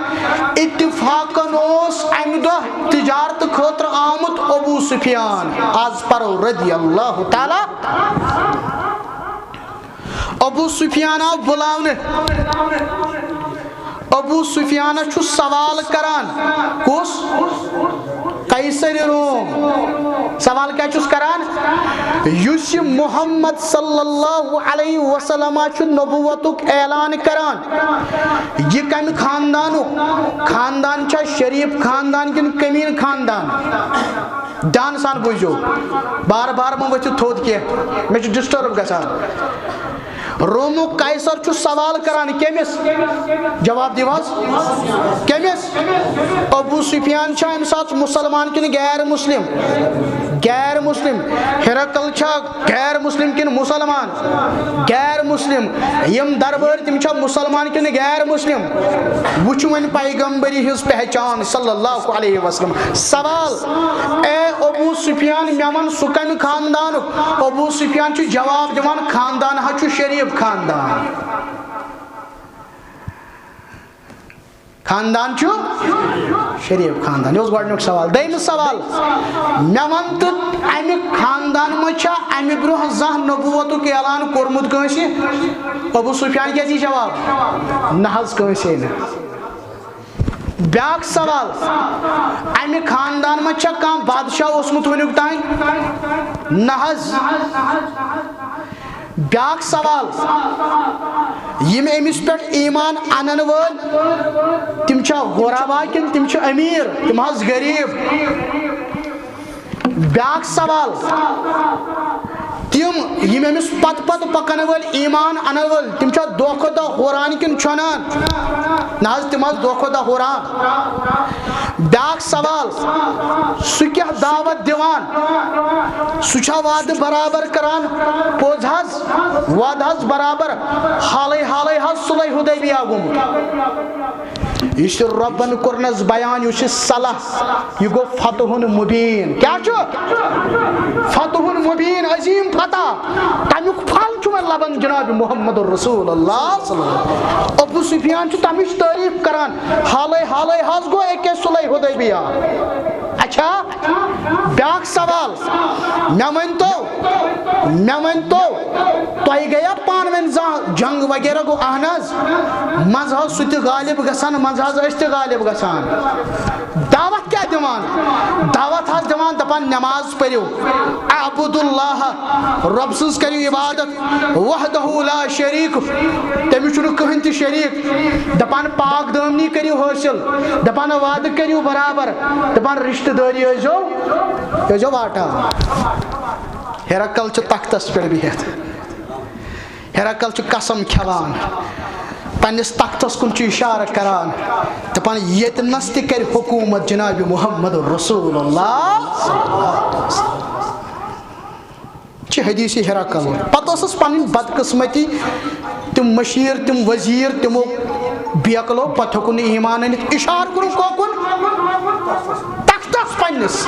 اتفاقن اوس امہِ دۄہ تجارت خٲطرٕ آمُت ابو سفیان، از پرو رضی اللہ تعالیٰ۔ ابو سفیان آو بُلاونہٕ۔ ابو سفیانس چھُ سوال کران، کُس؟ قیصر روم۔ سوال کیٛاہ چھُس کران؟ یُس یہِ محمد صلی اللہ علیہ وسلم چھُ نبوتُک اعلان کران، یہِ کمہِ خاندانُک؟ خاندان چھا شریف خاندان کِنہٕ کمیٖن خاندان؟ دھیان سان بوٗزِو، بار بار مہ ؤتھِو تھوٚد کینٛہہ، مےٚ چھُ disturb گژھان۔ رومُک قیصر چھُ سوال کران کٔمِس؟ جواب دِیِو حظ۔ کٔمِس؟ ابو سفیان چھا امہِ ساتہٕ مسلمان کِنہٕ غیر مسلم؟ غیر مسلم۔ ہرقل چھا غیر مسلم کِنہٕ مسلمان؟ غیر مسلم۔ یِم دربٲرۍ، تِم چھا مسلمان کِنہٕ غیر مسلم؟ وٕچھ وۄنۍ پیغمبری ہٕنٛز پہچان صلی اللہ علیہ وسلم۔ سوال، اے ابو سفیان، مےٚ وَن، سُہ کَمہِ خاندانُک؟ ابو سفیان چھُ جواب دِوان، خاندان حظ چھُ شریف خاندان۔ خاندان چھُ شریف خاندان۔ یہِ اوس گۄڈٕنیُک سوال۔ دوٚیمِس سوال، مےٚ وَن تہٕ، اَمہِ خاندان منٛز چھا اَمہِ برٛونٛہہ زانٛہہ نبوتُک اعلان کوٚرمُت کٲنٛسہِ؟ ابو سفیان کیٛاہ دی جواب؟ نہ حظ، کٲنٛسے نہٕ۔ بیٛاکھ سوال، اَمہِ خاندان منٛز چھا کانٛہہ بادشاہ اوسمُت وٕنیُک تام؟ نہ حظ۔ بیٛاکھ سوال، یِم أمِس پٮ۪ٹھ ایمان اَنَن وٲلۍ، تِم چھا غربا کِنہٕ تِم چھِ أمیٖر؟ تِم حظ غریٖب۔ بیٛاکھ سوال، تِم یِم أمِس پتہٕ پتہٕ پکن وٲلۍ، ایمان انن وٲلۍ، تِم چھا دۄہ کھۄتہٕ دۄہ ہُران کِنہٕ چھۄنان؟ نہ حظ، تِم حظ دۄہ کھۄتہٕ دۄہ ہُران۔ بیٛاکھ سوال، سُہ کیٛاہ دعوت دِوان؟ سُہ چھا وعدٕ برابر کران؟ پوٚز حظ، وعدٕ حظ برابر۔ حالے حالے حظ صلح حدیبیہ گوٚمُت۔ یُس یہِ رۄبن کوٚرنس بیان، یُس یہِ صلح، یہِ گوٚو فتحُن مبین۔ کیٛاہ چھُ؟ فتحُن مبین، عظیٖم فتح۔ تَمیُک پھل چھُ وۄنۍ لبان جناب محمد رسول اللہ صلی اللہ علیہ وسلم۔ ابو سفیان چھُ تَمِچ تعریٖف کران۔ حالے حالے حظ گوٚو أکے صلح حدیبیہ۔ اچھا، بیٛاکھ سوال، مےٚ ؤنۍ تو، مےٚ ؤنۍ تو، تۄہہِ گٔیا پانہٕ ؤنۍ زانٛہہ جنگ وغیرہ؟ گوٚو، اہن حظ، منٛزٕ حظ سُہ تہِ غالب گژھان، منٛزٕ حظ أسۍ تہِ غالب گژھان۔ دعوت کیٛاہ دِوان؟ دعوت حظ دِوان، دَپان، نماز پٔرِو، اعبدوا اللہ، رۄب سٕنٛز کٔرِو عبادت، وحدہ لا شریک، تٔمِس چھُنہٕ کٕہٕنۍ تہِ شریٖک۔ دَپان، پاک دٲمنی کٔرِو حٲصِل، دَپان، وعدٕ کٔرِو برابر، دَپان، رِشتہٕ دٲری ٲسۍزیو، ٲسۍزیو واٹان۔ ہرقل چھُ تختس پٮ۪ٹھ بِہِتھ۔ ہرقل چھُ قسم کھٮ۪وان، پننِس تختس کُن چھُ اِشارٕ کران، دَپان، ییٚتہِ نس تہِ کرِ حکوٗمت جناب محمد رسول اللہ۔ چھِ حدیث ہرقل۔ پتہٕ ٲسٕس پنٕنۍ بدقسمتی، تِم مشیر، تِم وزیر، تِمو بیکلو، پتہٕ ہیوٚکُن نہٕ ایمان أنِتھ۔ اِشارٕ کوٚرُن کوکُن؟ تختس پننِس۔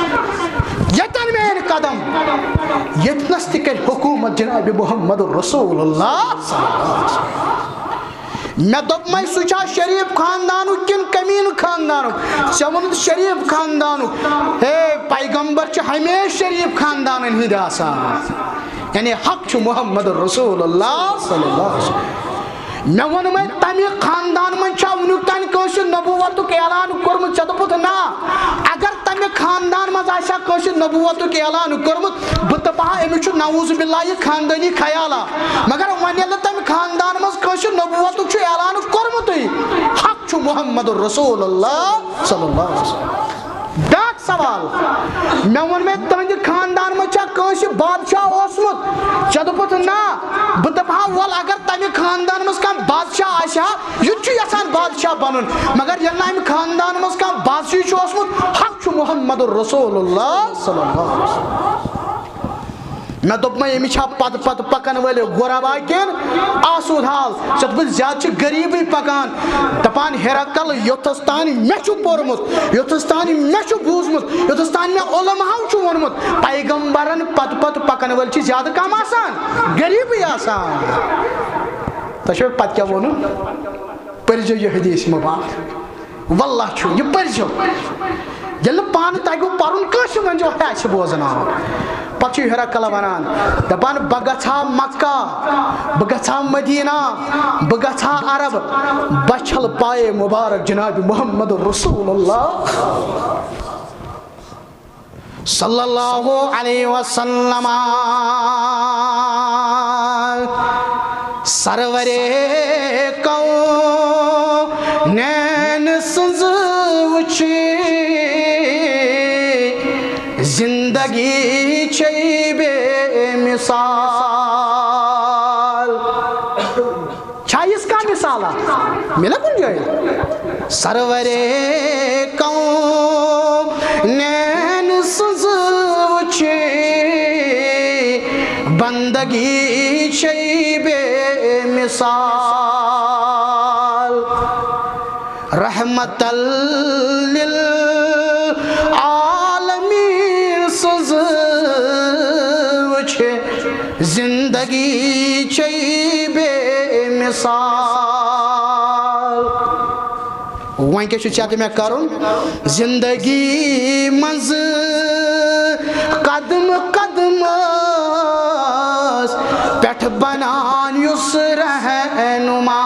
ییٚتٮ۪ن میٲنۍ قدم، ییٚتہِ نس تہِ کرِ حکوٗمت جناب محمد رسول اللہ صلی اللہ علیہ وسلم۔ مےٚ دوٚپمَے، سُہ چھا شریٖف خاندانُک کِنہٕ کمیٖنہٕ خاندانُک؟ ژےٚ ووٚنُتھ شریٖف خاندانُک۔ ہے، پیغمبر چھِ ہمیشہِ شریٖف خاندانن ہٕنٛدۍ آسان۔ یعنی حق چھُ محمد رسول اللہ صلی اللہ علیہ وسلم۔ مےٚ ووٚنمَے، تَمہِ خاندان منٛز چھا وٕنیُک تام کٲنٛسہِ نبوتُک اعلان کوٚرمُت؟ ژےٚ دوٚپُتھ، نہ۔ اگر تَمہِ خاندان منٛز آسہِ ہا کٲنٛسہِ نبوتُک اعلان کوٚرمُت، بہٕ دَپہٕ ہا، أمِس چھُ نعوذ باللہ یہِ خاندٲنی خیالا۔ مگر وۄنۍ ییٚلہِ نہٕ تَمہِ خاندان منٛز کٲنٛسہِ نبوتُک چھُ اعلان کوٚرمُتٕے، حق چھُ محمد رسول اللہ صلی اللہ علیہ وسلم۔ بیٛاکھ سوال، مےٚ ووٚن، مےٚ تُہنٛدِ خاندان منٛز چھا کٲنٛسہِ بادشاہ اوسمُت؟ ژےٚ دوٚپُتھ، نہ۔ بہٕ دَپہٕ ہا، وَل، اگر تَمہِ خاندان منٛز کانٛہہ بادشاہ آسہِ ہا، یُتھ چھُ یژھان بادشاہ بنُن، مگر ییٚلہِ نہٕ اَمہِ خاندان منٛز کانٛہہ بادشاہٕے چھُ اوسمُت، حق چھُ محمد رسول اللہ صلی اللہ علیہ وسلم۔ مےٚ دوٚپ، مےٚ ییٚمِس چھا پتہٕ پتہٕ پکن وٲلۍ غربا کِنہٕ آسوٗد حال؟ ژےٚ دوٚپُتھ، زیادٕ چھِ غریٖبٕے پکان۔ دپان، ہرقل، یوٚتس تام مےٚ چھُ پوٚرمُت، یوٚتس تام مےٚ چھُ بوٗزمُت، یوٚتس تام مےٚ علماہو چھُ ووٚنمُت، پیغمبرن پتہٕ پتہٕ پکن وٲلۍ چھِ زیادٕ کم آسان، غریٖبٕے آسان۔ تۄہہِ چھُو پتہٕ کیٛاہ ووٚنُن؟ پٔرۍزیو یہِ حدیث مبارک۔ واللہ چھُ، یہِ پٔرۍزیو۔ ییٚلہِ نہٕ پانہٕ تَگیو پَرُن، کٲنٛسہِ ؤنۍزیو، ہے، اَسہِ چھِ بوزناوُن۔ پَتہٕ چھُ ہرقل وَنان، دَپان، بہٕ گژھٕ ہا مکہ، بہٕ گژھٕ ہا مدینہ، بہٕ گژھٕ ہا عرب، بہٕ چھَلہٕ پایے مبارک جناب محمد رسول اللہ۔ صلی اللہ علیہ وسلم۔ سرورِ کونین سٕنٛز وٕچھِتھ زندگی چھے بے مثال۔ چھا یہِ کانٛہہ مثالا مِلیا کُنہِ جایہِ؟ سرورِ کونین سٕنٛز وٕچھِ بندگی چھے بے مثال۔ رحمت للعالمین سٕنٛز وٕچھِ زندگی چھے بے مثال۔ وۄنۍ کیٛاہ چھُ ژےٚ تہٕ مےٚ کرُن؟ زندگی منٛز قدم قدمس پٮ۪ٹھ بنان یُس رہنما۔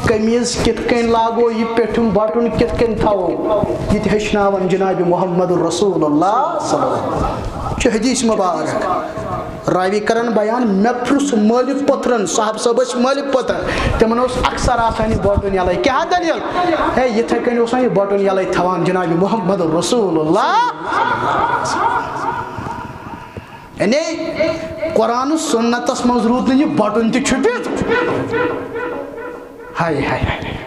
قمیٖض کِتھ کٔنۍ لاگو، یہِ پیٚٹھِم بٹُن کِتھ کٔنۍ تھاوو، یہِ تہِ ہیٚچھناوان جناب محمد رسول اللہ صلی اللہ علیہ وسلم۔ چھُ حدیث مبارک۔ راوی کرن بیان، مےٚ پرُژھ مٲلِک پوٚتھرن، صاحب صٲب ٲسۍ مٲلِک پوٚتھر، تِمن اوس اکثر آسان یہِ بٹُن یلے۔ کیٛاہ دٔلیٖل؟ ہے، یِتھے کٔنۍ اوس وۄنۍ یہِ بٹُن یلے تھاوان جناب محمد رسول اللہ۔ یعنی قرآن و سنتس منٛز روٗد نہٕ یہِ بٹُن تہِ چھُپِتھ۔ ہاے، ہاے، ہاے۔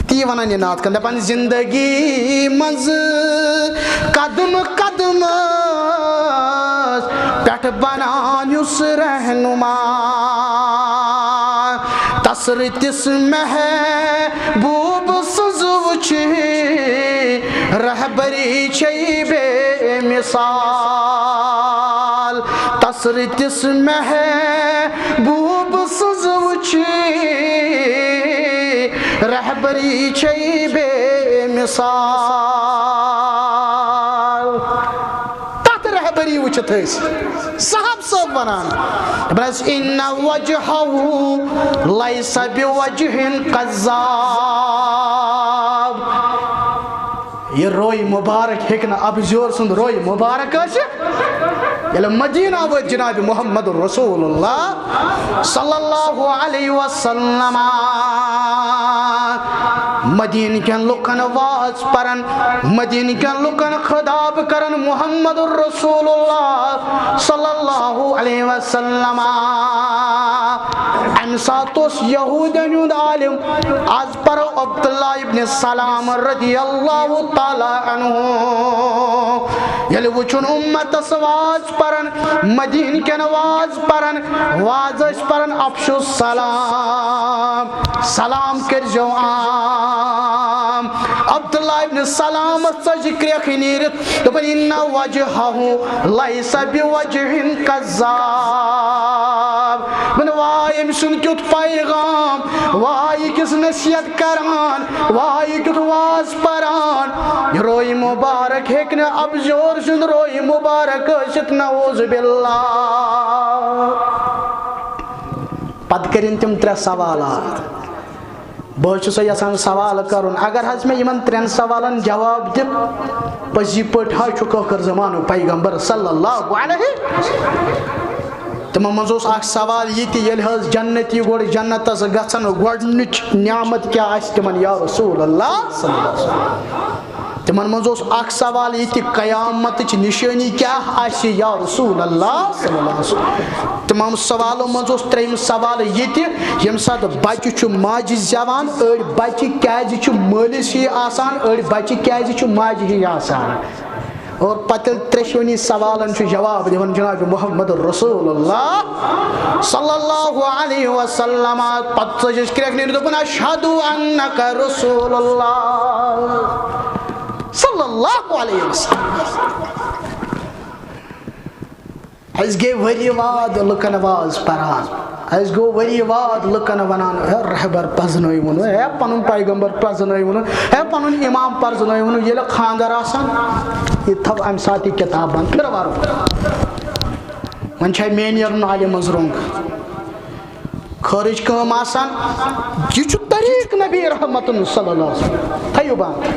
تی ونان یہِ نعت کن، دپان، زندگی منٛز قدم قدمس پٮ۪ٹھ بنان یُس رہنما۔ تسر تِس محبوب سٕنٛز وٕچھِ رہبری چھے بے مثال۔ تسر تِس محبوب سٕنٛز وٕچھِ رہبری چھے بے مثال۔ تتھ رہبری وٕچھِتھ ٲسۍ صاحب صٲب ونان، دپان ٲسۍ، "ان وجہہ لیس بوجہ کذاب"۔ یہِ روے مبارک ہیٚکہِ نہٕ ابزیور سُنٛد روے مبارک ٲسِتھ۔ ییٚلہِ مدینہ وٲتۍ جناب محمد رسول اللہ صلی اللہ علیہ وسلم، مدینہ کٮ۪ن لُکن واز پران، مدینہ کٮ۪ن لُکن خطاب کران محمد رسول اللہ صلی اللہ علیہ وسلم۔ امہِ ساتہٕ اوس یہودین ہُنٛد عالم، از پرو عبداللہ ابن سلام رضی اللہ تعالیٰ عنہ۔ ییٚلہِ وٕچھُن اُمتس واز پران، مدینہ کٮ۪ن واز پران، واز ٲسۍ پران، افشو سلام، سلام کٔرزیو عام۔ عبداللہ ابن سلامس ژٔج کرٛیکھ نیٖرِتھ، دوٚپُن، "ان وجہہ لیس بوجہ کذاب"۔ دوٚپُن، واے، أمۍ سُنٛد کیُتھ پیغام، واے، یہِ کِژھ نصیحت کران، واے، یہِ کیُتھ واز پران۔ یہِ روے مبارک ہیٚکہِ نہٕ ابزیور سُنٛد روے مبارک ٲسِتھ، نعوذ باللہ۔ پتہٕ کٔرِن تِم ترٛےٚ سوالات۔ بہٕ حظ چھُسو یژھان سوال کرُن، اگر حظ مےٚ یِمن ترٛٮ۪ن سوالن جواب دِکھ، پٔزی پٲٹھۍ حظ چھُ کٲخر زمانُک پیغمبر صلی اللہ علیہ۔ تِمن منٛز اوس اکھ سوال یہِ تہِ، ییٚلہِ حظ جنتی گۄڈٕ جنتس گژھن، گۄڈٕنِچ نعمت کیٛاہ آسہِ تِمن، یا رسول اللہ صلی اللہ علیہ وسلم؟ تِمن منٛز اوس اکھ سوال یہِ تہِ، قیامتٕچ نشٲنی کیٛاہ آسہِ یا رسول اللہ صلی اللہ علیہ وسلم؟ تِمن سوالو منٛز اوس ترٛیٚیِم سوال یہِ تہِ، ییٚمہِ ساتہٕ بچہِ چھُ ماجہِ زٮ۪وان، أڑۍ بچہِ کیٛازِ چھِ مٲلِس ہی آسان، أڑۍ بچہِ کیٛازِ چھِ ماجہِ ہی آسان؟ اور پتہٕ ییٚلہِ ترٛیٚشوٕنی سوالن چھُ جواب دِوان جناب محمد رسول اللہ صلی اللہ علیہ وسلم، پتہٕ ژٔج أسۍ کرٛٮ۪کھ نیٖرِتھ، دوٚپُن، "اشہد انک رسول اللہ صلی اللہ علیہ وسلم۔" اَسہِ گٔے ؤری واد لُکن واز پران، اَسہِ گوٚو ؤری واد لُکن ونان، "ہے رہبر پرزنٲوِوُن، ہے پنُن پیغمبر پرزنٲوِوُن، ہے پنُن امام پرزنٲوِوُن۔" ییٚلہِ خانٛدر آسان، یہِ تھاو امہِ ساتہٕ یہِ کِتاب بنٛد، پھِرٕ وَرُن۔ وۄنۍ چھا مے نیرُن نالہِ منٛز رۄنٛگ؟ خٲرٕج کٲم آسان، یہِ چھُ طریٖق نبی رحمتن صلی اللہ علیہ وسلم۔ تھٲیِو بنٛد۔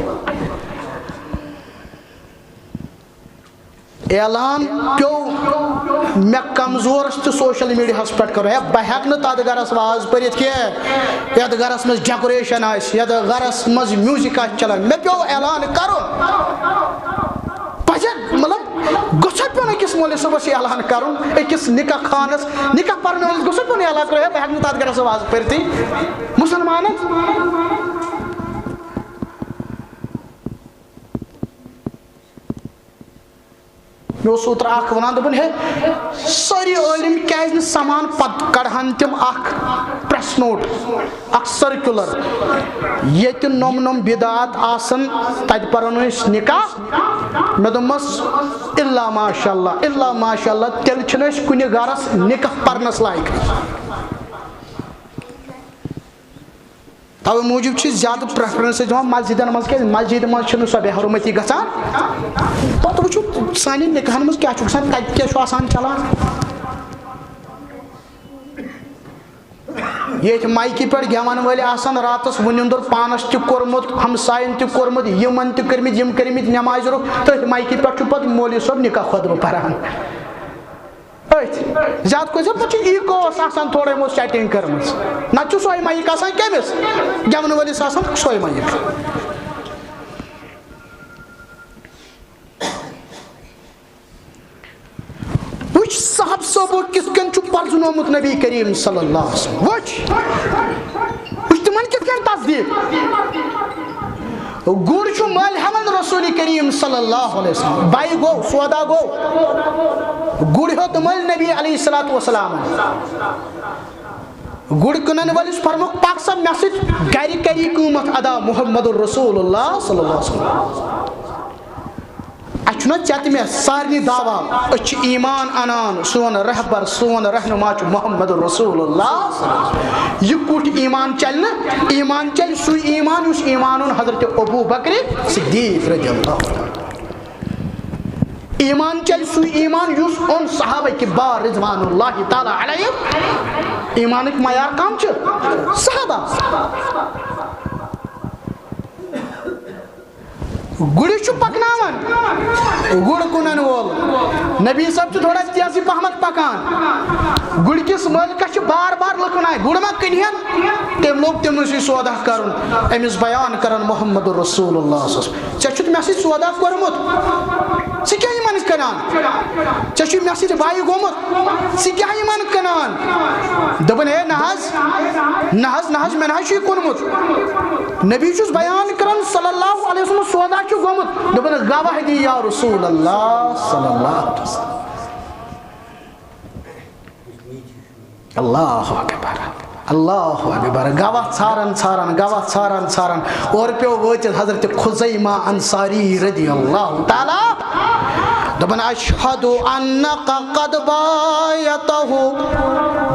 اعلان پیوٚو مےٚ کمزورس تہِ سوشل میڈیاہس پٮ۪ٹھ کرُن، ہے، بہٕ ہٮ۪کہٕ نہٕ تتھ گرس واز پٔرِتھ کینٛہہ، یتھ گرس منٛز ڈیکوریشن آسہِ، یتھ گرس منٛز میوزک آسہِ چلان۔ مےٚ پیوٚو اعلان کرُن۔ پزھیٚکھ، مطلب، گوٚژھا پیوٚن أکِس مولوی صٲبَس یہِ اعلان کَرُن، أکِس نِکاح خانَس، نِکاح پَرنہٕ وٲلِس گوٚژھا پیوٚن یہِ اعلان کَرُن، ہے، بہٕ ہٮ۪کہٕ نہٕ تَتھ گرَس منٛز وازٕ پٔرِتھٕے؟ مُسلمانَن۔ مےٚ اوس اوترٕ اکھ وَنان، دوٚپُن، ہے، سٲری عٲلِم کیٛازِ نہٕ سَمان، پَتہٕ کَڑٕہَن تِم اکھ پریس نوٹ، اکھ سرکیولر، ییٚتہِ نۄم نۄم بدعات آسَن، تَتہِ پَرَن أسۍ نِکاح؟ مےٚ دوٚپمَس، الا ماشاء اللہ، الا ماشاء اللہ، تیٚلہِ چھِنہٕ أسۍ کُنہِ گرَس نِکاح پَرنَس لایق۔ توے موٗجوٗب چھِ زیادٕ پریفرنس دِوان مسجدن منٛز، کیازِ مسجدِ منٛز چھِنہٕ سۄ بے حرمتی گژھان۔ پتہٕ وٕچھِو سانٮ۪ن نکاحن منٛز کیٛاہ چھُ گژھان، کتہِ کیٛاہ چھُ آسان چلان۔ ییٚتھۍ مایکہِ پٮ۪ٹھ گٮ۪وَن وٲلۍ آسان راتس وُنِندُر پانس تہِ کوٚرمُت، ہمساین تہِ کوٚرمُت، یِمن تہِ کٔرمٕتۍ، یِم کٔرمٕتۍ نمازِ روٚف، تٔتھۍ مایکہِ پٮ۪ٹھ چھُ پتہٕ مولوی صٲب نکاح خطبہٕ پران۔ أتھۍ۔ زیادٕ کھۄتہٕ زیادٕ پَتہٕ چھُ ایٖگوَس آسان تھوڑا یِمو سیٹِنٛگ کٔرمٕژ۔ نَتہٕ چھُ سۄے مایِک آسان کٔمِس؟ گٮ۪وَن وٲلِس آسان سۄے مایِک۔ وٕچھ صاحب صٲبو کِتھ کٔنۍ چھُ پرزٕنومُت نبی کریم صلی اللہ علیہ وسلم۔ وٕچھ، وٕچھ تِمن کِتھ کٔنۍ تصدیٖق۔ گُر چھُ مٔلۍ ہٮ۪وان رسول کریم صلی اللہ علیہ وسلم۔ بایہِ گوٚو، سودا گوٚو۔ گُر ہیوٚت مٔلۍ نبی علیہ الصلوۃ والسلام۔ گُر کٕنن وٲلِس فرمووُکھ، "پکھ سا مےٚ سۭتۍ گرِ کری قۭمتھ ادا محمد رسول اللہ صلی اللہ علیہ وسلم۔" اَسہِ چھُنہ ژےٚ تہٕ مےٚ سارنٕے دعویٰ، أسۍ چھِ ایمان اَنان، سون رہبر، سون رہنما چھُ محمد رسول اللہ۔ یہِ کُٹھ ایمان چلہِ نہٕ، ایمان چلہِ سُے ایمان یُس ایمان اوٚن حضرت ابو بکر صدیق رضی اللہ عنہ۔ ایمان چلہِ سُے ایمان یُس اوٚن صحابہ کبار رضوان اللہ تعالیٰ علیہم۔ ایمانٕکۍ معیار کم چھِ؟ صحابہ۔ گُرِس چھُ پکناوان گُر کٕنن وول۔ نبی صٲب چھُ تھوڑا تیزٕے پہمتھ پکان۔ گُرۍ کِس مٲلکس چھِ بار بار لُکن آے، "گُر ما کٕنہن؟" تٔمۍ لوگ تِمنٕے سۭتۍ سودا کرُن۔ أمِس بیان کران محمد رسول اللہ صلی اللہ علیہ وسلم، "ژےٚ چھُتھ مےٚ سۭتۍ سودا کوٚرمُت؟ ژٕ کیٛاہ یِمن کٕنان؟ ژےٚ چھُے مےٚ سۭتۍ بایہِ گوٚمُت، ژٕ کیٛاہ یِمن کٕنان؟" دوٚپُن، "ہے نہ حظ، نہ حظ، نہ حظ، مےٚ نہ حظ چھُ یہِ کُنمُت۔" نبی چھُس بیان کران صلی اللہ علیہ وسلم، سودا چھُ گوٚمُت۔ دوٚپُن، "گواہ دی یا رسول اللہ صلی اللہ علیہ وسلم۔" اللہ اکبر، اللہ اکبر۔ گواہ ژھاران، ژھاران، گواہ ژھاران، ژھاران۔ اورٕ پیوٚو وٲتِتھ حضرت خزیمہ انصاری رضی اللہ تعالیٰ۔ دوٚپُن، "اشہد انک قد بایعتہ۔"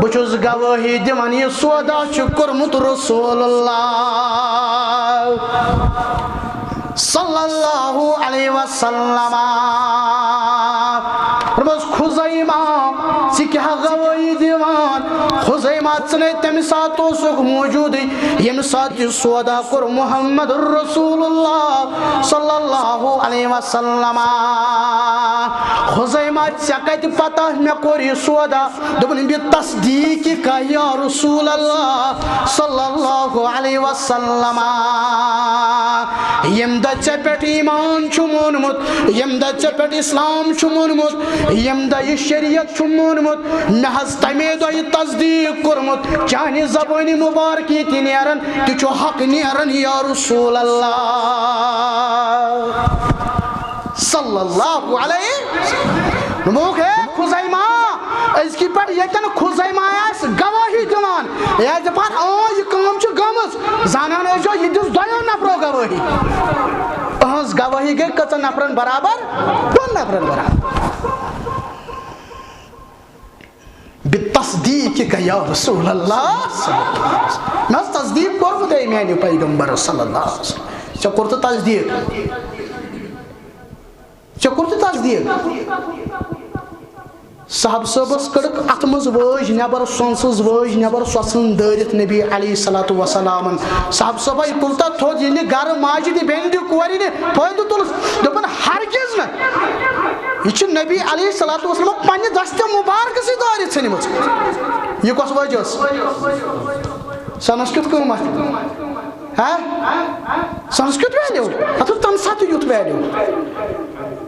بہٕ چھُس گوٲہی دِوان، یہِ سودا چھُ کوٚرمُت رسول اللہ صلی اللہ علیہ وسلم۔ دوٚپمَس، "خُزیمہ، ژٕ کیٛاہ گوٲہی دِوان؟" خُزیمہ، ژٕ نے تَمہِ ساتہٕ اوسُکھ موجوٗدٕے، ییٚمہِ ساتہٕ یہِ سودا کوٚر محمد رسول اللہ صلی اللہ علیہ وسلم۔ خُزیمہ، ژےٚ کَتہِ پتہ مےٚ کوٚر یہِ سودا؟ دوٚپُن، "بِتصدیٖقِکَ یا رسول اللہ صلی اللہ علیہ وسلم۔ ییٚمہِ دۄہ ژےٚ پٮ۪ٹھ ایمان چھُم اوٚنمُت، ییٚمہِ دۄہ ژےٚ پٮ۪ٹھ اسلام چھُم اوٚنمُت، ییٚمہِ دۄہ یہِ شریعت چھُم اوٚنمُت، مےٚ حظ تَمے دۄہ یہِ تصدیٖق کوٚرمُت، چانہِ زبٲنہِ مُبارکی تہِ نیران، تہِ چھُ حق نیران یا رسول اللہ صلی اللہ علیہ وسلم۔" دوٚپُکھ، "ہے خُزیمہ، أزکہِ پٮ۪ٹھ ییٚتٮ۪ن خُزیمہ آسہِ گوٲہی دِوان، یہِ آسہِ دَپان، اۭں، یہِ کٲم چھِ گٔمٕژ، زانان ٲسۍزیو، یہِ دِژ دۄیو نفرو گوٲہی۔ أہٕنٛز گوٲہی گٔے کٔژَن نفرن برابر؟ دۄن نفرن برابر۔" "بِتصدیٖقِکَ یا رسول اللہ صلی اللہ علیہ وسلم۔" مےٚ حظ تصدیٖق کوٚرمُت، اے میٛانہِ پیغمبر صلی اللہ علیہ وسلم۔ ژےٚ کوٚرتھٕ تصدیٖق؟ ژےٚ کوٚرتھٕ تصدیٖق؟ صاحب صٲبس کٔڑٕکھ اتھٕ منٛز وٲج نٮ۪بر، سۄنہٕ سٕنٛز وٲج نٮ۪بر، سۄ ژھٕن دٲرِتھ نبی علیہ الصلوۃ والسلامن۔ صاحب صٲبے تُل تتھ تھوٚد، ییٚلہِ گرٕ ماجہِ تہِ بیٚنہِ تہِ کورِ نہِ فٲیدٕ تُلُس، دوٚپُن، "ہرگز نہٕ۔" یہِ چھِ نبی علیہ الصلوۃ والسلام پننہِ دستہِ مبارکہٕ سۭتۍ دٲرِتھ ژھٕنمٕژ۔ یہِ کۄس وٲج ٲس؟ سۄنس کیُتھ قۭمتھ؟ ہا؟ سنسکرت ویلیو؟ اتھ اوس تمہِ ساتہٕ تہِ یُتھ ویلیو۔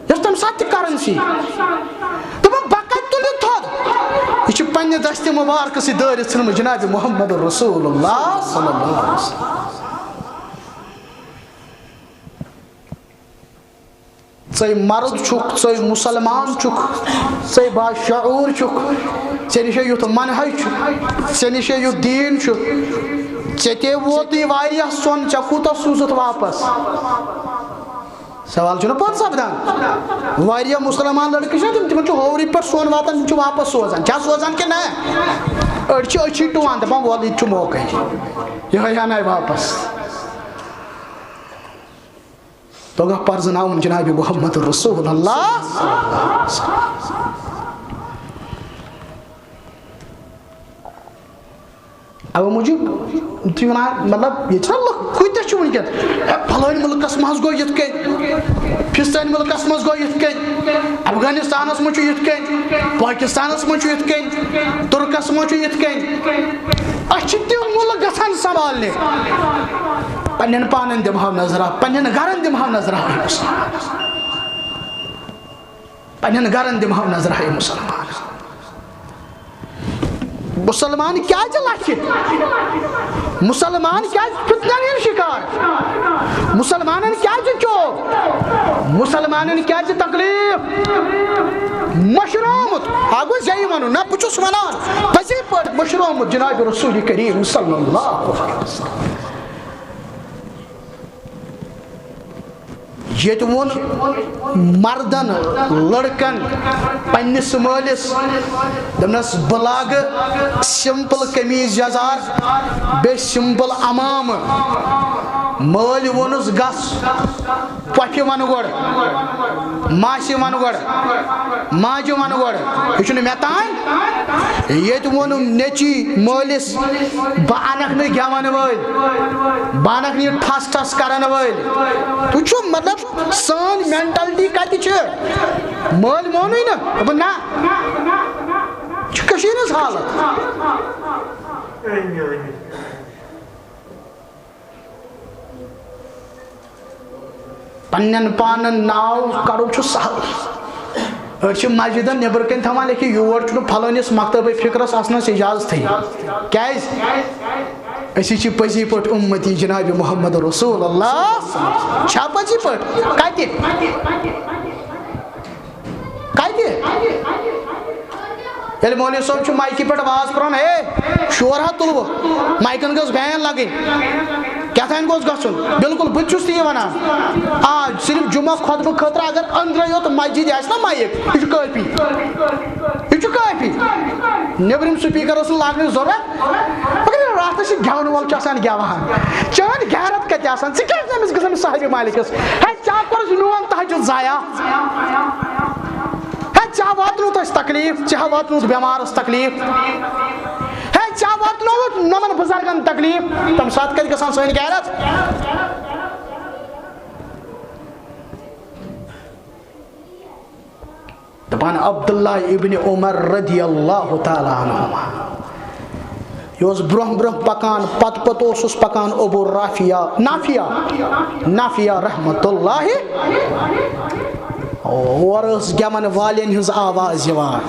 یۄس تمہِ ساتہٕ تہِ کرنسی۔ دپان، بہٕ کتہِ تُلہٕ یہِ تھوٚد؟ یہِ چھِ پننہِ دستہِ مبارکہٕ سۭتۍ دٲرِتھ ژھٕنمٕژ جناب محمد رسول اللہ صلی اللہ علیہ وسلم۔ ژے مرد چھُکھ، ژے مسلمان چھُکھ، ژے باشعور چھُکھ، ژےٚ نِش یُتھ منہج چھُ، ژےٚ نِش یُتھ دیٖن چھُ، ژےٚ تے ووتُے واریاہ سۄن، ژےٚ کوٗتاہ سوٗزُتھ واپس؟ سوال چھُنہ پوٚت سپدان؟ واریاہ مسلمان لڑکہٕ چھِ، تِم، تِمن چھُ ہوورِ پٮ۪ٹھ سۄن واتان، تِم چھِ واپس سوزان۔ چھا سوزان کِنہٕ نہ؟ أڑۍ چھِ أچھی ٹُوان، دپان، وَلہٕ، یہِ تہِ چھُ موقعے، یِہوٚے ہن آیہِ واپس۔ توگہ پرزناوُن جناب محمد رسول اللہ۔ اوٕ موٗجوٗب تُہۍ وَنان، مطلب، ییٚتہِ چھِنہ لُکھ کۭتیٛاہ چھِ وٕنکیٚن، ہے، فلٲنۍ مُلکَس منٛز گوٚو یِتھ کٔنۍ، فِستٲنۍ مُلکَس منٛز گوٚو یِتھ کٔنۍ، افغانستانَس منٛز چھُ یِتھ کٔنۍ، پٲکِستانَس منٛز چھُ یِتھ کٔنۍ، تُرکَس منٛز چھُ یِتھ کٔنۍ۔ اَسہِ چھِ تِم مُلک گژھان سنبھالنہِ۔ پننٮ۪ن پانن دِمہو نظرہ، پننٮ۪ن گرن دِمہو نظرہ۔ پننٮ۪ن گرن دِمہو نظرہ، اے مسلمان۔ مسلمان کیازِ لکھِ؟ مسلمان کیازِ فتنن ہُنٛد شکار؟ مسلمانن کیازِ چوب؟ مسلمانن کیازِ تکلیف؟ مشرومت۔ ہا گوٚو زیی ونُن، نہ، بہٕ چھُس ونان پزی پٲٹھۍ مشرومت جناب رسول کریم صلی اللہ علیہ وسلم۔ ییٚتہِ ووٚن مردن، لڑکن، پننِس مٲلِس، دوٚپنس، بہٕ لاگہٕ simple قمیٖض یزار، بیٚیہِ simple عمامہٕ۔ مٲلۍ ووٚنُس، گژھ، پۄپھِ وَنہٕ گۄڈٕ، ماسہِ وَنہٕ گۄڈٕ، ماجہِ وَنہٕ گۄڈٕ، یہِ چھُنہٕ مےٚ تام۔ ییٚتہِ ووٚنُم نیٚچی مٲلِس، بہٕ اَنَکھ نہٕ گٮ۪وَن وٲلۍ، بہٕ اَنَکھ نہٕ یہِ ٹھَس ٹھَس کَرَن وٲلۍ۔ تُہۍ چھُو، مطلب، سٲنۍ mentality کَتہِ چھِ؟ مٲلۍ مونُے نہٕ، دوٚپُن، نہ، یہِ چھِ کٔشیٖرِ ہٕنٛز حالت۔ پننٮ۪ن پانن ناو کڑُن چھُ سہل۔ أڑۍ چھِ مسجدن نیبرٕ کنۍ تھاوان لیکھِتھ، یور چھُنہٕ پھلٲنِس مکتبے فکرس اژنس اجازتھٕے۔ کیازِ؟ أسی چھِ پٔزی پٲٹھۍ اُمتی جناب محمد رسول اللہ۔ چھا پٔزی پٲٹھۍ؟ کتہِ؟ کتہِ؟ ییٚلہِ مولوی صٲب چھُ مایکہِ پٮ۪ٹھ واز پران، ہے، شور ہا تُلوٕ، مایکن گٔژھ بین لگٕنۍ، کیٛاہ تام گوٚژھ گژھُن۔ بالکل، بہٕ تہِ چھُس تی ونان۔ آ، صرف جمعہ خطبہٕ خٲطرٕ اگر أنٛدرے یوت مسجد آسہِ نا مایک، یہِ چھُ کٲفی، یہِ چھُ کٲفی۔ نیٚبرِم سپیکر اوس نہٕ لاگنٕچ ضروٗرت۔ مگر ییٚلہِ راتس یہِ گٮ۪وَن وول چھُ آسان گٮ۪وان، چٲنۍ غیرت کتہِ آسان؟ ژٕ کیٛازِ أمِس قٕسم صاحبِ مالکس؟ ہے، ژےٚ کوٚرُس میون تہجد ضایع؟ ہے، ژےٚ ہا واتنووُتھ اَسہِ تکلیف، ژےٚ ہا واتنووُتھ بٮ۪مارس تکلیف، ہے، ژےٚ ہا واتنووُتھ نۄمن بُزرگن تکلیف۔ تمہِ ساتہٕ کتہِ گژھان سٲنۍ غیرت؟ دپان عبداللہ ابن عمر رضی اللہ تعالیٰ عنہما۔ یہِ اوس برونٛہہ برونٛہہ پکان، پتہٕ پتہٕ اوسُس پکان ابو رافیہ، نافیہ، نافیہ رحمت اللہ۔ اورٕ ٲس گٮ۪ون والٮ۪ن ہٕنٛز آواز یِوان۔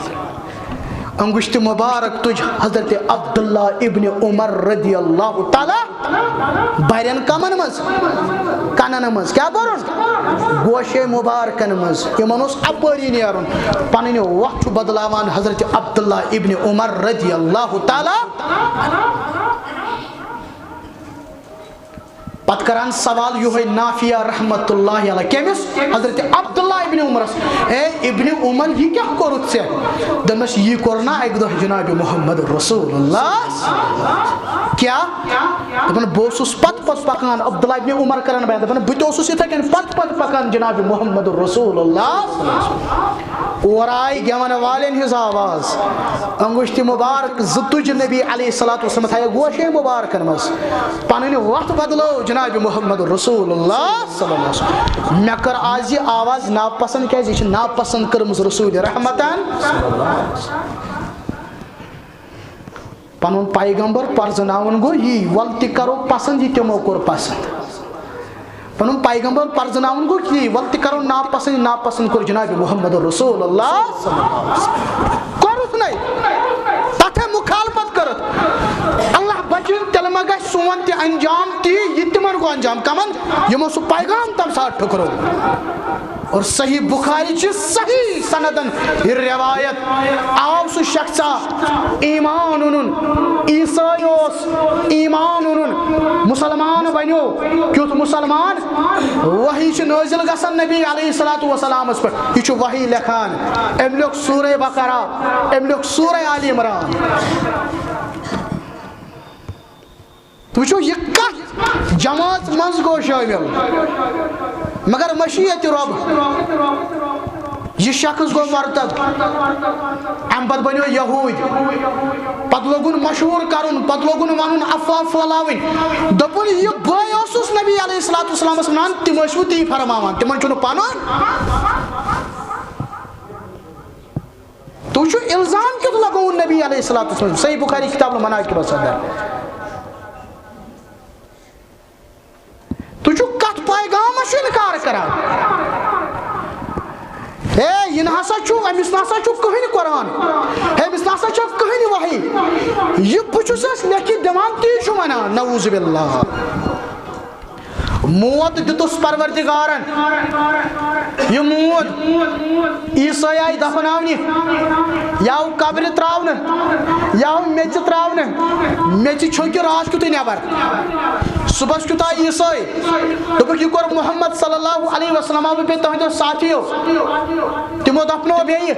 انگشت مبارک تُج حضرت عبداللہ ابن عمر رضی اللہ تعالیٰ بَرٮ۪ن کَمَن منٛز؟ کَنَن منٛز۔ کیٛاہ بَرُن؟ گوشے مُبارکَن منٛز۔ یِمَن اوس اَپٲری نیرُن۔ پَنٕنۍ وَتھ چھُ بدلاوان حضرت عبداللہ ابن عمر رضی اللہ تعالیٰ۔ پَتہٕ کَران سوال یِہوٚے نافیہ رحمتہ اللہ علیہ۔ کٔمِس؟ حضرت عبداللہ ابن عمرَس۔ اے ابن عمر، یہِ کیٛاہ کوٚرُتھ ژےٚ؟ دوٚپنَس، یی کوٚر نا اَکہِ دۄہ جناب محمد رسول اللہ۔ کیٛاہ؟ دَپان، بہٕ اوسُس پتہٕ پتہٕ پکان، عبداللہ ابن عمر کران بیان، دَپان، بہٕ تہِ اوسُس یِتھَے کٔنۍ پتہٕ پتہٕ پکان جناب محمد رسول اللہ۔ اورٕ آیہِ گٮ۪وَن والٮ۪ن ہٕنٛز آواز، انگشت مبارک زٕ تُجہِ نبی علیہ الصلوۃ والسلام تھایہِ گوشے مبارکن منٛز۔ پنٕنۍ وَتھ بدلٲو جناب محمد رسول اللہ صلی اللہ علیہ وسلم۔ مےٚ کٔر آز یہِ آواز ناپسنٛد، کیٛازِ یہِ چھِ ناپسنٛد کٔرمٕژ رسول رحمتن۔ پنُن پیغمبر پرزناوُن گوٚو یی، ول تہِ کرو پسند، یہِ تِمو کوٚر پسند۔ پنُن پیغمبر پرزناوُن گوٚو یی، ول تہِ کرو ناپسند، ناپسند کوٚر جناب محمد رسول اللہ۔ کوٚرُکھ نَے، تتھ ہے مخالفت کٔرٕکھ۔ اللہ بچٲیِن، تیٚلہِ ما گژھِ سون تہِ انجام تی، یہِ تِمن گوٚو انجام۔ کمن؟ یِمو سُہ پیغام تمہِ ساتہٕ ٹھُکرو۔ اور صحیح بخاری چہِ صحیح سندن یہِ روایت آو سُہ شخصا ایمان اونُن، عیسائی اوس ایمان اونُن، مسلمان بنیو۔ کیُتھ مسلمان؟ وحی چھِ نٲزِل گژھان نبی علیہ الصلوۃ والسلامس پٮ۪ٹھ، یہِ چھُ وحی لیکھان۔ أمۍ لیوٚکھ سورہ بقرہ، أمۍ لیوٚکھ سورہ آل عمران۔ تُہۍ وٕچھِو، یہِ کتھ جماعت منٛز گوٚو شٲمِل، مگر مشیت رۄب، یہِ شخص گوٚو مرتد، امہِ پتہٕ بنیو یہوٗدۍ، پتہٕ لوگُن مشہوٗر کرُن، پتہٕ لوگُن ونُن، افواہ پھٔلاوٕنۍ، دوٚپُن، یہِ بٲے اوسُس نبی علیہ الصلوۃ والسلامس ونان، تِم ٲسوٕ تی فرماوان، تِمن چھُنہٕ پنُن۔ تُہۍ چھِو الزام کیُتھ لگووُن نبی علیہ الصلوۃ والسلام؟ صحیح بخاری کتاب المناقب اندر۔ تُہۍ چھِو کتھ پیغامس چھُ انکار کران؟ ہے، یہِ نہ ہسا چھُ، أمِس نہ ہسا چھُ کٕہٕنۍ قرآن، ہے، أمِس نہ ہسا چھُ کٕہٕنۍ وحی۔ یہِ بہٕ چھُس اَسہِ لیکھِتھ دِوان، تی چھُ ونان، نعوذ باللہ۔ موت دیُتُس پروردگارن۔ یہِ موت عیسٲے آیہِ دفناونہِ، یہِ آو قبرِ تراونہٕ، یہِ آو میٚژِ تراونہٕ۔ میٚژِ چھوٚکہِ راتھ کیُتھُے نٮ۪بر، صُبحس کیُتھ آو عیسٲے، دوٚپُکھ، یہِ کوٚر محمد صلی اللہ علیہ وسلم، بہٕ پیٚیہِ تُہنٛدیو ساتھیو۔ تِمو دفنوو بیٚیہِ۔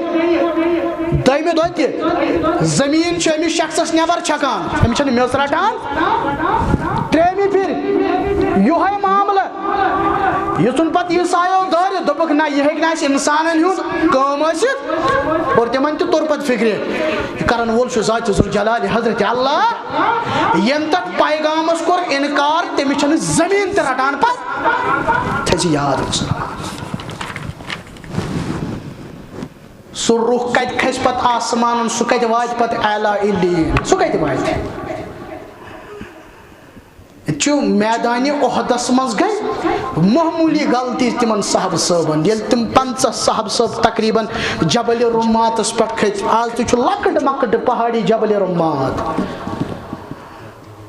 دوٚیمہِ دۄہ تہِ زٔمیٖن چھِ أمِس شخصس نٮ۪بر چھکان، أمِس چھنہٕ میٚژ رٹان۔ ترٛیٚیمہِ پھِرِ یِہوٚے معاملہٕ۔ یُتھُن پتہٕ عیسایو دٲرِتھ دوٚپُکھ، نہ، یہِ ہیٚکہِ نہٕ اَسہِ اِنسانن ہُنٛد کٲم ٲسِتھ۔ اور تِمن تہِ توٚر پتہٕ فِکرِ، یہِ کرن وول چھُ ذاتِ ذوالجلالِ حضرت اللہ۔ ییٚمۍ تتھ پیغامس کوٚر اِنکار، تٔمِس چھنہٕ زٔمیٖن تہِ رٹان پتہٕ۔ تھٲیزِ یاد، مُسلمان۔ سُہ روح کتہِ کھسہِ پتہٕ آسمانن، سُہ کتہِ واتہِ پتہٕ اعلیٰ علیٖن، سُہ کتہِ واتہِ؟ ییٚتہِ چھُ میدانِ احدس منٛز گٔے معموٗلی غلطی تِمن صحابہٕ صٲبن، ییٚلہِ تِم پنٛژاہ صحابہٕ صٲب تقریباً جبل رماتس پٮ۪ٹھ کھٔتۍ۔ آز تہِ چھُ لۄکٕٹ مۄکٕٹ پہاڑی جبل رمات۔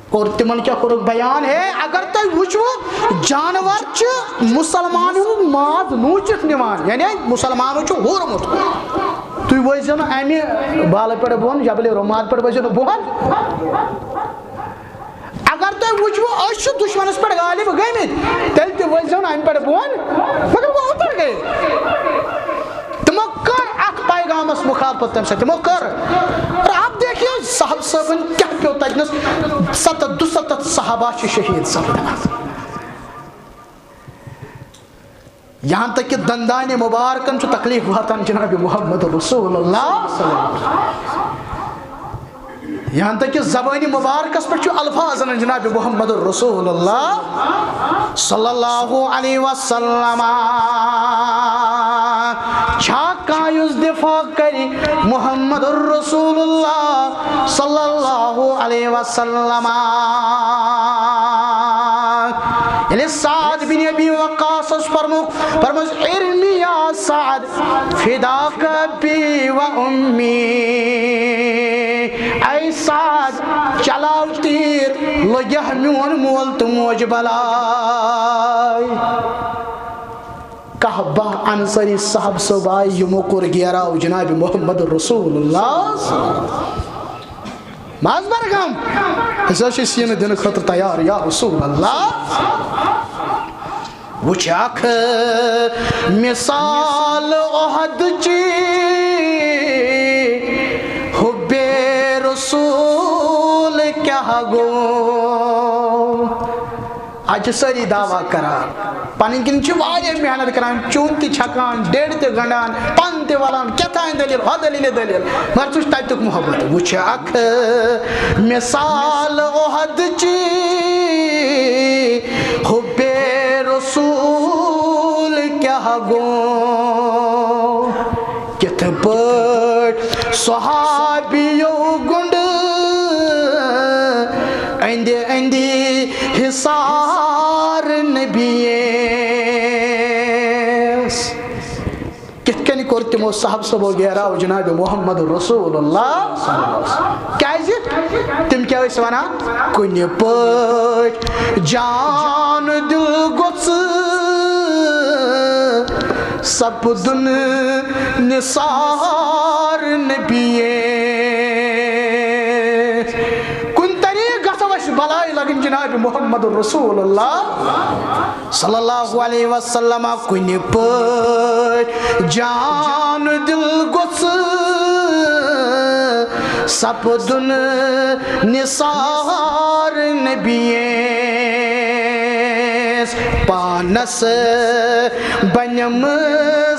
اور تِمن کیٛاہ کوٚرُکھ بیان؟ ہے، اگر تُہۍ وٕچھِو، جانور چھِ مُسلمان ہُنٛد ماز نوٗچِتھ نِوان، یعنی مُسلمانو چھُ ہوٗرمُت۔ تُہۍ ؤسۍزیو نہٕ اَمہِ بالہٕ پٮ۪ٹھ بۄن، جبلِ رُمات پٮ۪ٹھ ؤسۍزیو نہٕ بۄن۔ اگر تُہۍ وٕچھِو، أسۍ چھِ دُشمنس پٮ۪ٹھ غالب گٔمٕتۍ، تیٚلہِ تہِ ؤسۍزیو نہٕ اَمہِ پٮ۪ٹھ بۄن۔ مگر وہ اتر گئے۔ تِمو کٔر اتھ پیغامس مخالفت تمہِ ساتہٕ، تِمو کٔر۔ اور آپ دیکھیے، صاحب صٲبن کیٛاہ پیوٚو تتہِ نس، ستتھ، دُستتھ صحابہ چھِ شہید سپدان۔ یہاں تک کہ دندانِ مبارکن چھُ تکلیف واتان جناب محمد رسول اللہ صلی اللہ علیہ وسلم۔ یہاں تک کہ زبانِ مبارکس پٮ۪ٹھ چھُ الفاظ انان جناب محمد رسول اللہ صلی اللہ علیہ وسلم۔ چھا کانٛہہ یُس دفاع کرِ محمد رسول اللہ صلی اللہ علیہ وسلم؟ ییٚلہِ سعد بن ابی وقاصس فرموو، فرمووُس، ارمی یا سعد، فداک ابی و امی۔ اے سعد، چلاو تیر، لگیہ میون مول تہٕ موج بلاے۔ کاہ باہ انصاری صاحب صٲب آے، یِمو کوٚر گیراو جناب محمد رسول اللہ۔ ماز برگام، أسۍ حظ چھِ سینہٕ دِنہٕ خٲطرٕ تیار، یا رسول اللہ۔ وٕچھ اکھ مثال احد چی، حب رسول کیٛاہ گوٚو۔ آز چھِ سٲری دعویٰ کران، پنٕنۍ کِنۍ چھِ واریاہ محنت کران، چوٗنہٕ تہِ چھکان، ڈیڈ تہِ گنڈان، پن تہِ ولان، کیٛاہ تام دٔلیٖل، ہۄ دٔلیٖل، یہِ دٔلیٖل، مگر ژٕ وٕچھ تَتیُک محبت۔ وٕچھ اکھ مثال احد چی، حب رسول کیٛاہ گوٚو، کِتھ پٲٹھۍ صحابیو گُنٛڈ اندِ اندِ حصار نبیس۔ کِتھ کٔنۍ کوٚر تِمو صحابہٕ صٲبو گیراو جناب محمد رسول اللہ؟ کیازِ؟ تِم کیٛاہ ٲسۍ ونان؟ کُنہِ پٲٹھۍ جان دِل گوٚژھ سپدُن نثار نبیس۔ کُنہِ طریقہٕ گژھو اَسہِ بلاے لگٕنۍ جناب محمد رسول اللہ صلی اللہ علیہ وسلم۔ کُنہِ پٲٹھۍ جان دِل گوٚژھ سپدُن نثار نبیس۔ پانس بنم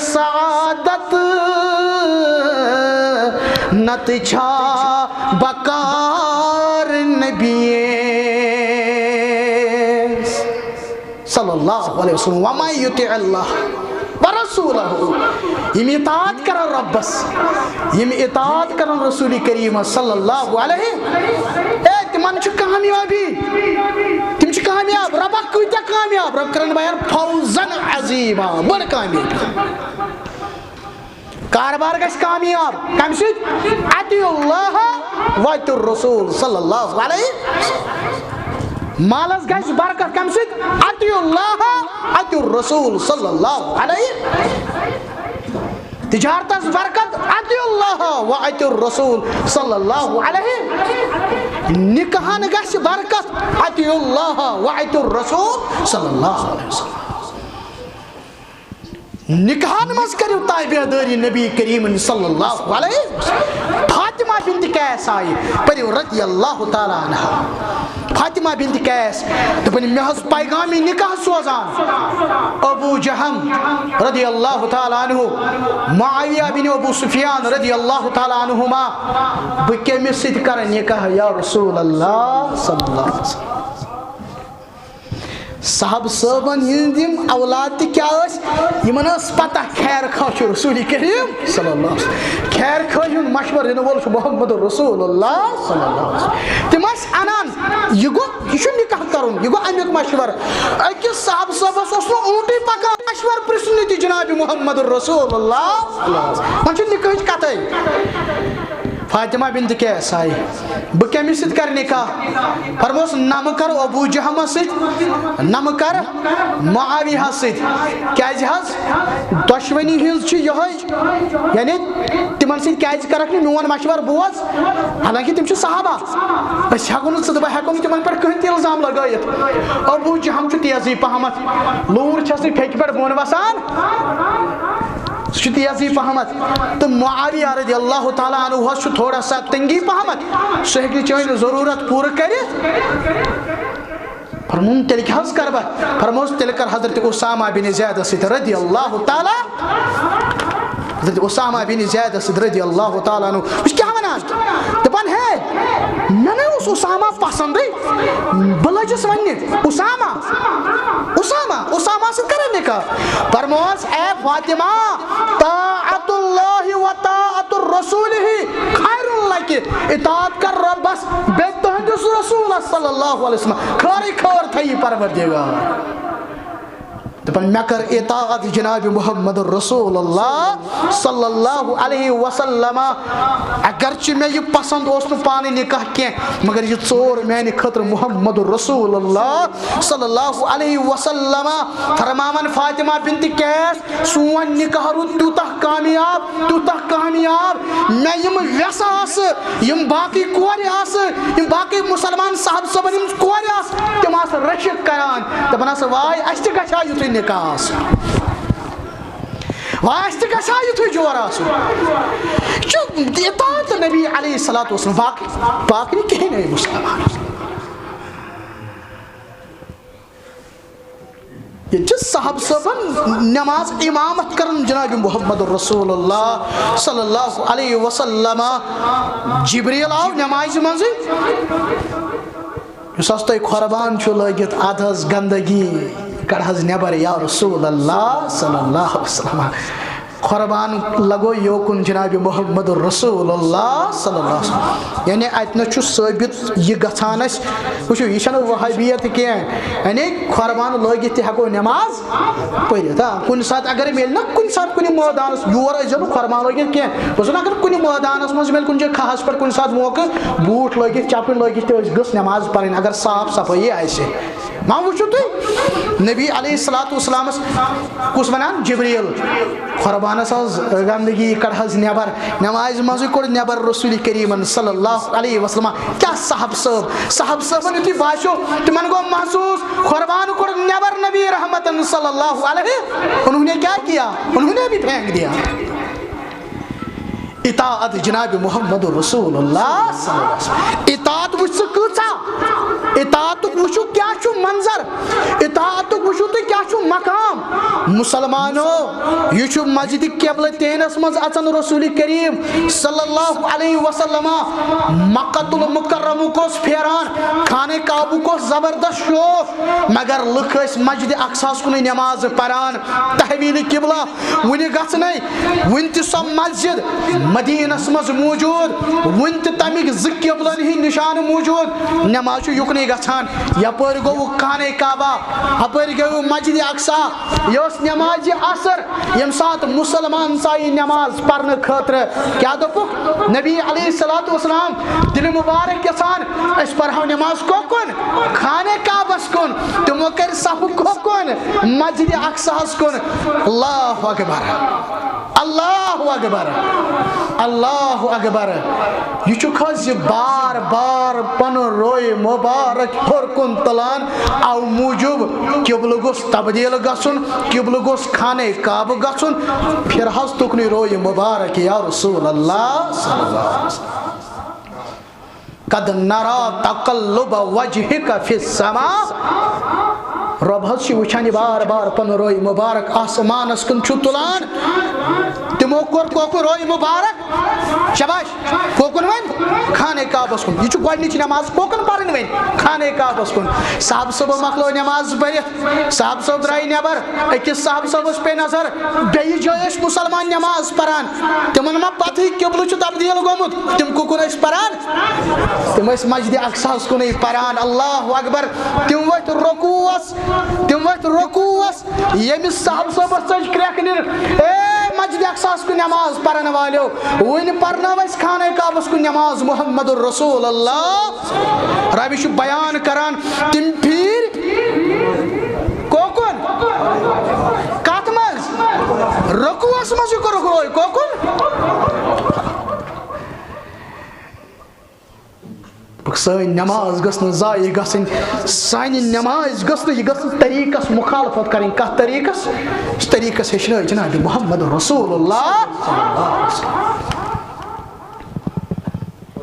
سعادت نتہٕ چھا بکار نبیس۔ صلی اللہ علیہ وسلم۔ ومن یطع اللہ ورسولہ، یِم اطاعت کرن رۄبس، یِم اطاعت کرن رسول کریمس صلی اللہ علیہ، اے، تِمن چھِ کامیابی، تِم چھِ کامیاب۔ رۄبکھ کۭتیاہ کامیاب؟ رۄب کرن بیان فوزا عظیما، بٔڑ کامیابی۔ کاربار گژھِ کامیاب۔ کمہِ سۭتۍ؟ اطیعوا اللہ و اطیعوا الرسول صلی اللہ علیہ۔ مالس گژھِ برکت۔ کمہِ سۭتۍ؟ اطیعوا اللہ، اطیعوا الرسول صلی اللہ علیہ۔ تجارتس برکت، اطیعوا اللہ و اطیعوا الرسول صلی اللہ علیہ۔ نکاحن گژھِ برکت، اطیعوا اللہ و اطیعوا الرسول صلی اللہ علیہ وسلم۔ نکاحن منٛز کٔرِو تابعدٲری نبی کریم صلی اللہ علیہ وسلم۔ فاطمہ بنت قیس آیہِ، پٔرِو رضی اللہ تعالیٰ عنہا۔ فاطمہ بنت قیس، دوٚپُن، مےٚ حظ پیغام نکاح سوزان ابو جہم رضی اللہ تعالیٰ عنہ، معاویہ بن ابو سفیان رضی اللہ تعالیٰ عنہما، بہٕ کٔمِس سۭتۍ کرٕ نکاح یا رسول اللہ صلی اللہ علیہ وسلم؟ صحابہٕ صٲبن ہٕنٛدۍ یِم اولاد تہِ کیٛاہ ٲسۍ، یِمن ٲس پتہ خیر خواہ چھُ رسول کریم صلی اللہ علیہ وسلم۔ خیر خواہ ہُنٛد مشورٕ دِنہٕ وول چھُ محمد رسول اللہ صلی اللہ علیہ وسلم۔ تِم ٲسۍ انان، یہِ گوٚو، یہِ چھُ نکاح کرُن، یہِ گوٚو امیُک مشورٕ۔ أکِس صحابہٕ صٲبس اوس نہٕ اوٗنٹٕے پکان، مشورٕ پرژھُن تہِ جناب محمد رسول اللہ صلی اللہ علیہ وسلم۔ وۄنۍ چھُ نکاحٕچ کتھے۔ فاطمہ بنت قیس آیہِ، بہٕ کٔمِس سۭتۍ کرٕ نکاح؟ فرموس، نہ مہٕ کر ابو جہمس سۭتۍ، نہ مہٕ کر معاویہس سۭتۍ۔ کیازِ حظ؟ دۄشوٕنی ہٕنٛز چھِ یِہوٚے، یعنی تِمن سۭتۍ کیازِ کرکھ نہٕ؟ میون مشورٕ بوز، حالانکہ تِم چھِ صحابہ، أسۍ ہٮ۪کو نہٕ، ژٕ تہٕ بہٕ ہٮ۪کو نہٕ تِمن پٮ۪ٹھ کٕہٕنۍ تہِ الزام لگٲیِتھ۔ ابو جہم چھُ تیزٕے پہمتھ، لوٗر چھس نہٕ پھیٚکہِ پٮ۪ٹھ بۄن وسان۔ سُہ چھُ تیزٕے پہمتھ۔ تہٕ معاویہ رضی اللہ تعالیٰ عنہ ہس چھُ تھوڑا سا تنگی پہمتھ، سُہ ہیٚکہِ نہٕ چٲنۍ ضروٗرت پوٗرٕ کٔرِتھ۔ فرمووُن، تیٚلہِ کیٛاہ حظ کَرٕ بہٕ؟ فرمووُس، تیٚلہِ کر حضرت اسامہ بن زیدس سۭتۍ رضی اللہ تعالیٰ، حضرت اسامہ بن زیدس سۭتۍ رضی اللہ تعالیٰ عنہ۔ بہٕ چھُس کیٛاہ وَنان؟ دَپان، ہے، مےٚ نَے اوس اسامہ پسنٛدٕے، بہٕ لٔجِس وَننہِ، اسامہ، اسامہ، اسامہ سۭتۍ کَرے نکاح۔ فرمووُس، اے فاطمہ، طاعت اللہ و طاعت الرسول خیر لک، اطاعت کر رۄبس بیٚیہِ تُہنٛدِس رسولس صلی اللہ علیہ وسلم، خٲرٕے خٲر تھٲیی پروردگار۔ دَپان، مےٚ کٔر اطاعت جناب محمد رسول اللہ صلی اللہ علیہ وسلم، اگرچہ مےٚ یہِ پسند اوس نہٕ پانہٕ نکاح کینٛہہ، مگر یہِ ژور میانہِ خٲطرٕ محمد رسول اللہ صلی اللہ علیہ وسلم۔ فرماوان فاطمہ بنت قیس، سون نکاح روٗد تیوٗتاہ کامیاب، تیوٗتاہ کامیاب، مےٚ یِم وٮ۪سہٕ آسہٕ، یِم باقٕے کورِ آسہٕ، یِم باقٕے مُسلمان صاحب صٲبن یِم کورِ آسہٕ، تِم آسہٕ رٔچھِتھ کران، دَپان آسہٕ، واے، اَسہِ تہِ گژھِ ہا یُتھُے نکاح آسُن۔ واے، اَسہِ تہِ گژھِ ہا یُتھُے جورٕ آسُن۔ یہِ چھُ اطاعت نبی علیہ الصلوۃ والسلام، باقٕے، باقٕے نہٕ کِہیٖنۍ اے مُسلمان۔ ییٚتہِ چھِ صحابہٕ صٲبن نماز امامت کران جناب محمد رسول اللہ صلی اللہ علیہ وسلم۔ جبریل آو نمازِ منٛزٕے، یُس حظ تۄہہِ قربان چھُ لٲگِتھ، اَدٕ حظ گندگی کڑ حظ نٮ۪بر یا رسول اللہ صلی اللہ علیہ وسلم۔ قربان لگو یوکُن جناب محمد رسول اللہ صلی اللہ علیہ وسلم۔ یعنی اتہِ نس چھُ ثٲبت یہِ گژھان اسہِ، وٕچھِو، یہِ چھنہٕ وہابیت کینٛہہ۔ یعنی قربان لٲگِتھ تہِ ہٮ۪کو نماز پٔرِتھ۔ آ، کُنہِ ساتہٕ اگر میلہِ نہ، کُنہِ ساتہٕ کُنہِ مٲدانس، یور ٲسۍزیو نہٕ قربان لٲگِتھ کینٛہہ۔ دوٚپُن اگر کُنہِ مٲدانس منٛز میلہِ، کُنہِ جایہِ کھہس پٮ۪ٹھ کُنہِ ساتہٕ موقعہٕ، بوٗٹھ لٲگِتھ، چپٕنۍ لٲگِتھ تہِ ٲسۍ، گٔژھ نماز پرٕنۍ، اگر صاف صفٲیی آسہِ۔ وۄنۍ وٕچھِو تُہۍ، نبی علیہ الصلوۃ والسلامس کُس ونان؟ جبریل۔ قربانس حظ گندگی کڑ حظ نٮ۪بر، نمازِ منٛزٕے کوٚڑ نٮ۪بر رسول کریمن صلی اللہ علیہ وسلم۔ کیٛاہ صحابہٕ صٲب، صحابہٕ صٲبن یُتھُے باسیو، تِمن گوٚو محسوٗس، قربان کوٚڑ نٮ۪بر نبی رحمتن صلی اللہ علیہ، انہوں نے کیا کیا؟ انہوں نے بھی پھینک دیا۔ اطاعت جناب محمد رسول اللہ صلی اللہ علیہ وسلم۔ اطاعت وٕچھ ژٕ کۭژاہ، اطاعتُک وٕچھِو کیٛاہ چھُ منظر، اطاعتُک وٕچھِو تُہۍ کیٛاہ چھُ مقام۔ مسلمانو، یہِ چھُ مسجد قبلتینس منٛز اژان رسول کریم صلی اللہ علیہ وسلم۔ مکۃ المکرمُک اوس پھیران، خانہ کعبُک اوس زبردست شوق، مگر لُکھ ٲسۍ مسجد اقصاہس کُنُے نماز پران۔ تحویل قبلہ وُنہِ گژھنَے، وُنہِ تہِ سۄ مسجد مدینس منٛز موجود، وُنہِ تہِ تَمِکۍ زٕ قبلن ہٕنٛدۍ نشانہٕ موجود۔ نماز چھُ یُکنُے گژھان، یپٲرۍ گوٚو خانہ کعبہ، ہپٲرۍ گوٚو مسجد اقصی۔ یہِ ٲس نمازِ عصر، ییٚمہِ ساتہٕ مسلمان ژایہِ نماز پرنہٕ خٲطرٕ۔ کیٛاہ دوٚپُکھ؟ نبی علیہ الصلوۃ والسلام، دِلہِ مبارک یژھان أسۍ پرہو نماز کوکُن؟ خانہ کعبس کُن۔ تِمو کٔرۍ صفہٕ کوکُن؟ مسجد اقصاہس کُن۔ اللہ اکبر، اللہ اکبر، اللہ اکبر۔ یہِ چھُکھ حظ یہِ بار بار پنُن روے مبارک ہیوٚر کُن تُلان، او موٗجوٗب قبلہٕ گوٚژھ تبدیل گژھُن، قبلہٕ گوٚژھ خانہ کعبہٕ گژھُن۔ پھر حظ تُکنُے روے مبارک یا رسول اللہ صلی اللہ علیہ وسلم۔ قد نرا تقلب وجهك في السماء۔ رۄب حظ چھُ وٕچھان یہِ بار بار پنُن روے مبارک آسمانس کُن چھُ تُلان۔ تِمو کوٚر کوکُن روے مبارک؟ شاباش۔ کوکُن وۄنۍ؟ خانہ کعبس کُن۔ یہِ چھُ گۄڈٕنِچ نماز، کوکُن پرٕنۍ وۄنۍ؟ خانہ کعبس کُن۔ صاحب صٲب مۄکلٲو نماز پٔرِتھ، صاحب صٲب درٛاے نٮ۪بر، أکِس صاحب صٲبس پے نظر، بیٚیہِ جایہِ ٲسۍ مسلمان نماز پران، تِمن ما پتہٕے قبلہٕ چھُ تبدیل گوٚمُت؟ تِم کوکُن ٲسۍ پران؟ تِم ٲسۍ مسجد اقصاہس کُنُے پران۔ اللہ اکبر۔ تِم ؤتھۍ رکوعس، تِم ؤتھۍ رکوعس۔ ییٚمِس صاحب صٲبس ژٔج کرٛٮ۪کھ نِر، اے مسجد اقصاہس کُن نماز پرن والیو، وُنہِ پرنٲو اَسہِ خانہ کعبس کُن نماز محمد رسول اللہ۔ ربِ چھُ بیان کران، تِم پھیٖرۍ کوکُن؟ کتھ منٛز؟ رکوعس منٛز یہِ کوٚرُکھ روے کوکُن۔ سٲنۍ نماز گٔژھ نہٕ ضایع گژھٕنۍ، سانہِ نماز گٔژھ نہٕ، یہِ گٔژھ نہٕ طریٖقس مخالفت کرٕنۍ۔ کتھ طریٖقس؟ یُس طریٖقس ہیٚچھنٲے جناب محمد رسول اللہ۔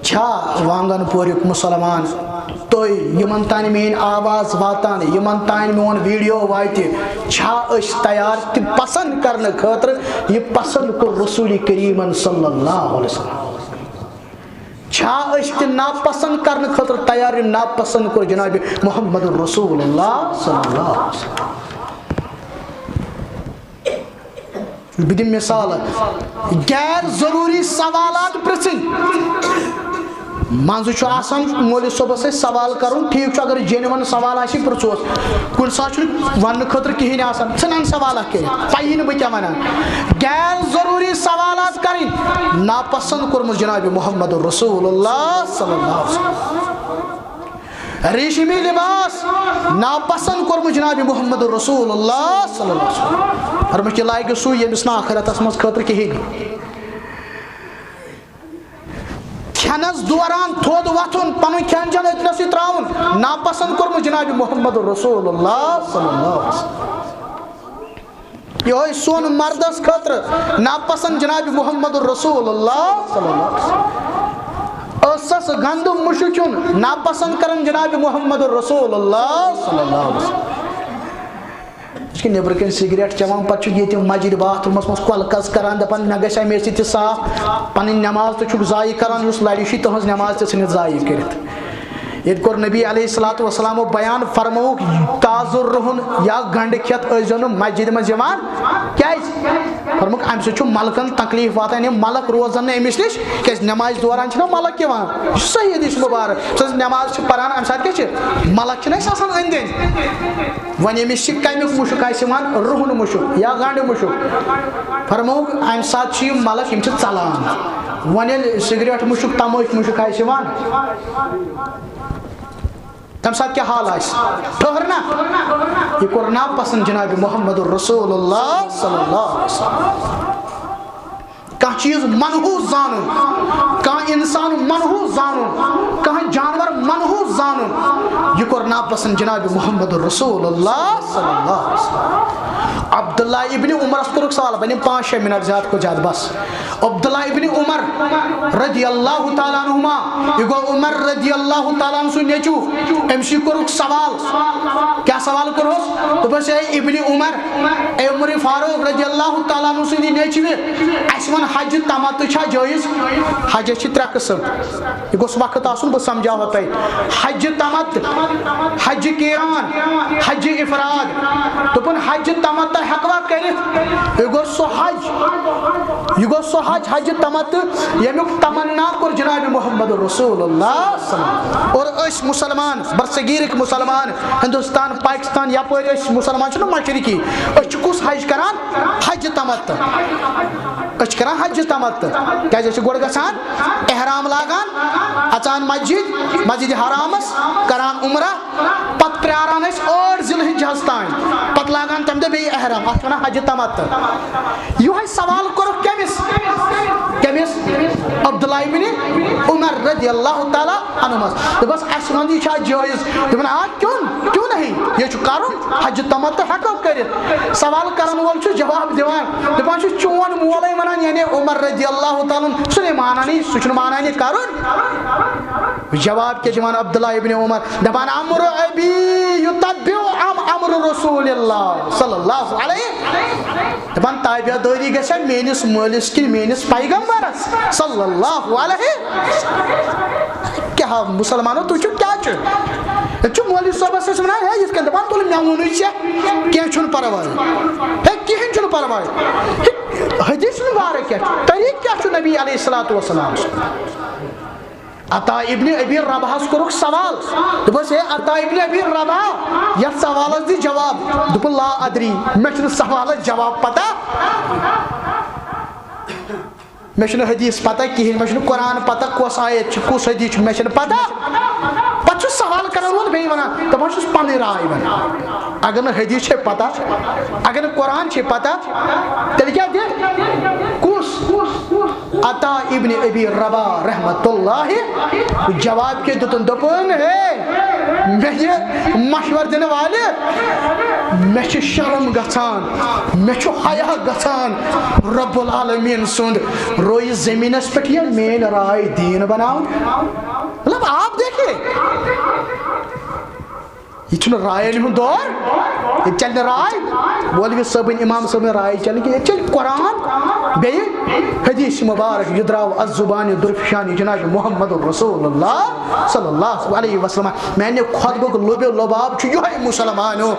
چھا وانگن پوریُک مسلمان، تُہۍ یِمن تانۍ میٲنۍ آواز واتان، یِمن تانۍ میون ویڈیو واتہِ، چھا أسۍ تیار تہِ پسند کرنہٕ خٲطرٕ یہِ پسند کوٚر رسول کریٖمن صلی اللہ علیہ وسلم؟ چھا أسۍ تہِ ناپسند کرنہٕ خٲطرٕ تیار، یہِ ناپسند کوٚر جناب محمد رسول اللہ صلی اللہ علیہ وسلم؟ بہٕ دِمہٕ مثال، غیر ضروٗری سوالات پرژھٕنۍ۔ منٛزٕ چھُ آسان مولوی صٲبس سۭتۍ سوال کرُن، ٹھیٖک چھُ، اگر جینوَن سوال آسہِ، پرژھوس۔ کُنہِ ساتہٕ چھُنہٕ وننہٕ خٲطرٕ کِہیٖنۍ آسان، ژھٕنان سوالہ کٔرِتھ، پَیی نہٕ بہٕ کیٛاہ وَنان۔ غیر ضروٗری سوالات کرٕنۍ ناپسند کوٚرمُت جناب محمد رسول اللہ صلی اللہ علیہ وسلم۔ ریشمی لباس ناپسند کوٚرمُت جناب محمد رسول اللہ صلی اللہ علیہ وسلم۔ فرمووُکھ، یہِ لاگہِ سُے، ییٚمِس نہٕ آخرتس منٛز خٲطرٕ کِہیٖنۍ۔ کھٮ۪نس دوران تھوٚد وۄتھُن، پنُن کھٮ۪ن چٮ۪ن أتھۍ نسٕے ترٛاوُن، ناپسند کوٚرمُت جناب محمد رسول اللہ صلی اللہ علیہ وسلم۔ یِہوٚے سۄن مردس خٲطرٕ ناپسند جناب محمد رسول اللہ صلی اللہ علیہ وسلم۔ ٲسس گندٕ مُشُک کھیوٚن ناپسند کران جناب محمد رسول اللہ صلی اللہ علیہ وسلم۔ یُس کہِ نیٚبرٕ کَنۍ سِگریٹ چٮ۪وان، پَتہٕ چھُ ییٚتہِ مسجد باتھ روٗمَس منٛز کۄلہٕ کَژ کَران، دَپان، "مےٚ گژھِ ہا مےٚ سۭتۍ تہِ صاف۔" پَنٕنۍ نٮ۪ماز تہِ چھُکھ ضایع کَران، یُس لَرِ چھُے، تُہٕنٛز نٮ۪ماز تہِ ژھٕنِتھ ضایع کٔرِتھ۔ ییٚتہِ کوٚر نبی علیہ الصلوۃ والسلامو بیان، فرمووُکھ، تازٕ رُہُن یا گنڈٕ کھٮ۪تھ ٲسۍزیو نہٕ مسجدِ منٛز یِوان۔ کیازِ؟ فرمووُکھ، امہِ سۭتۍ چھُ ملکن تکلیف واتان، یِم ملک روزن نہٕ أمِس نِش، کیازِ نمازِ دوران چھِنہ ملک یِوان۔ یہِ چھُ صحیح حدیث مبارک۔ یُس أسۍ نماز چھِ پران، امہِ ساتہٕ کیٛاہ چھِ؟ ملک چھِنہ اَسہِ آسان أنٛدۍ أنٛدۍ۔ وۄنۍ أمِس چھِ کمیُک مُشُک آسہِ یِوان؟ رُہُن مُشُک یا گنڈٕ مُشُک۔ فرمووُکھ، امہِ ساتہٕ چھِ یِم ملک، یِم چھِ ژلان۔ وۄنۍ ییٚلہِ سگریٹ مُشُک، تمٲکۍ مُشُک آسہِ یِوان، تمہِ ساتہٕ کیٛاہ حال آسہِ؟ ٹھٔہر نا۔ یہِ کوٚر ناپسند جناب محمد رسول اللہ صلی اللہ علیہ وسلم۔ کانٛہہ چیٖز منحوس زانُن، کانٛہہ انسان منحوس زانُن، کانٛہہ جانور منحوس زانُن، یہِ کوٚر ناپسند جناب محمد رسول اللہ صلی اللہ علیہ وسلم۔ عبداللہ ابن عمرس کوٚرُکھ سوال، بہٕ نِمہٕ پانٛژھ شےٚ منٹ، زیادٕ کھۄتہٕ زیادٕ بس۔ عبداللہ ابن عمر رضی اللہ تعالیٰ عنہما، یہِ گوٚو عمر رضی اللہ تعالیٰ عنہ سُنٛد نیٚچوٗ، أمۍ سٕے کوٚرُکھ سوال۔ کیٛاہ سوال کوٚرہوس؟ دوٚپُس، اے ابن عمر، اے عمر فاروق رضی اللہ تعالیٰ عنہ سٕنٛدِ نیٚچوِ، اَسہِ وَن حج تمتع چھا جٲیز؟ حجس چھِ ترٛےٚ قٕسم۔ یہِ گوٚژھ وقت آسُن، بہٕ سمجھاوہو تۄہہِ۔ حج تمتع، حج قیران، حج افراد۔ دوٚپُن، حج تمتع ہٮ۪کوا کٔرِتھ؟ یہِ گوٚو سُہ حج، یہِ گوٚو سُہ حج، حج تمتع، ییٚمیُک تمنا کوٚر جناب محمد رسول اللہ صلی اللہ علیہ وسلم۔ اور أسۍ مسلمان، برصغیرٕکۍ مسلمان، ہندوستان، پاکستان، یپٲرۍ أسۍ مسلمان چھِنہ مشرقی، أسۍ چھِ کُس حج کران؟ حج تمتع۔ أسۍ چھِ کران حج تمتع۔ کیازِ؟ أسۍ چھِ گۄڈٕ گژھان احرام لاگان، اژان مسجد، مسجد حرامس، کران عمرہ، پتہٕ پراران أسۍ ٲٹھ ذی الحجہس تام، پتہٕ لاگان تمہِ دۄہ بیٚیہِ احرام۔ اتھ چھِ ونان حج تمتع۔ یِہوٚے سوال کوٚرُکھ کٔمِس؟ کٔمِس؟ عبداللہ ابن عمر رضی اللہ تعالیٰ عنہمس۔ دوٚپُس، اَسہِ وَن، یہِ چھا جٲیز؟ دوٚپُن، آ، کیوں؟ کیوں نہیں؟ یہِ چھُ کرُن، حج تمتع ہٮ۪کو کٔرِتھ۔ سوال کرن وول چھُ جواب دِوان، دَپان چھُ، چون مولے وَنان، یعنی عمر رضی اللہ تعالیٰ عنہ، سُہ نہٕ مانان، سُہ چھُنہٕ مانان یہِ کرُن۔ جواب کیٛاہ دِوان عبداللہ ابن عمر؟ دَپان، امر ابی یتبع ام امر رسول اللہ صلی اللہ علیہ۔ دَپان، تابع دٲری گژھِ میٲنِس مٲلِس کِنہٕ میٲنِس پیغمبرس صلی اللہ علیہ؟ کیٛاہ مسلمانو، تُہۍ چھِو کیٛاہ چھُ؟ ییٚتہِ چھُ مولوی صٲبس أسۍ وَنان، ہے، یِتھ کٔنۍ دَپان، تُلہٕ مےٚ ووٚنُے ژےٚ، کینٛہہ چھُنہٕ پرواے۔ ہے، کِہیٖنۍ چھُنہٕ پرواے۔ ہے، حدیث مبارک کیٛاہ چھُ؟ طریٖقہٕ کیٛاہ چھُ نبی علیہ الصلوۃ والسلام سُنٛد؟ عطا ابن ابی رباحس کوٚرُکھ سوال۔ دوٚپُس، ہے عطا ابن ابی رباح، یتھ سوالس دِ جواب۔ دوٚپُن، لا ادری، مےٚ چھُنہٕ سوالس جواب پتہ۔ مےٚ چھُنہٕ حدیث پتہ کِہیٖنۍ، مےٚ چھُنہٕ قرآن پتہ، کۄس آیت چھِ، کُس حدیث چھُ، مےٚ چھُنہٕ پتہ۔ پتہٕ چھُ سوال کران وول بیٚیہِ ونان، دپان چھُس پنٕنۍ راے ونان۔ اگر نہٕ حدیث چھے پتہ، اگر نہٕ قرآن چھے پتہ، تیٚلہِ کیٛاہ دِ؟ کُس؟ عطا ابن ابی رباح رحمت اللہ جواب کیٛاہ دیُتُن؟ دوٚپُن، ہے، مےٚ یہِ مشورٕ دِنہٕ والہِ، مےٚ چھِ شرم گژھان، مےٚ چھُ حیا گژھان رب العالمین سُنٛد رویہِ زٔمیٖنَس پٮ۪ٹھ یہِ میٛٲنۍ راے دیٖن بناوُن۔ مطلب، آپ دیکھیے، یہِ چھُنہٕ راین ہُنٛد دور، ییٚتہِ چلہِ نہٕ راے۔ مولوی صٲبٕنۍ، امام صٲبٕنۍ راے چلہِ کینٛہہ، ییٚتہِ چلہِ قرآن، بیٚیہِ حدیث مبارک، یہِ درٛاو از زبانِ درفشانِ جناب محمد رسول اللہ صلی اللہ علیہ وسلم۔ میانہِ خطبُک لُبِ لُباب چھُ یِہوٚے، مسلمانو،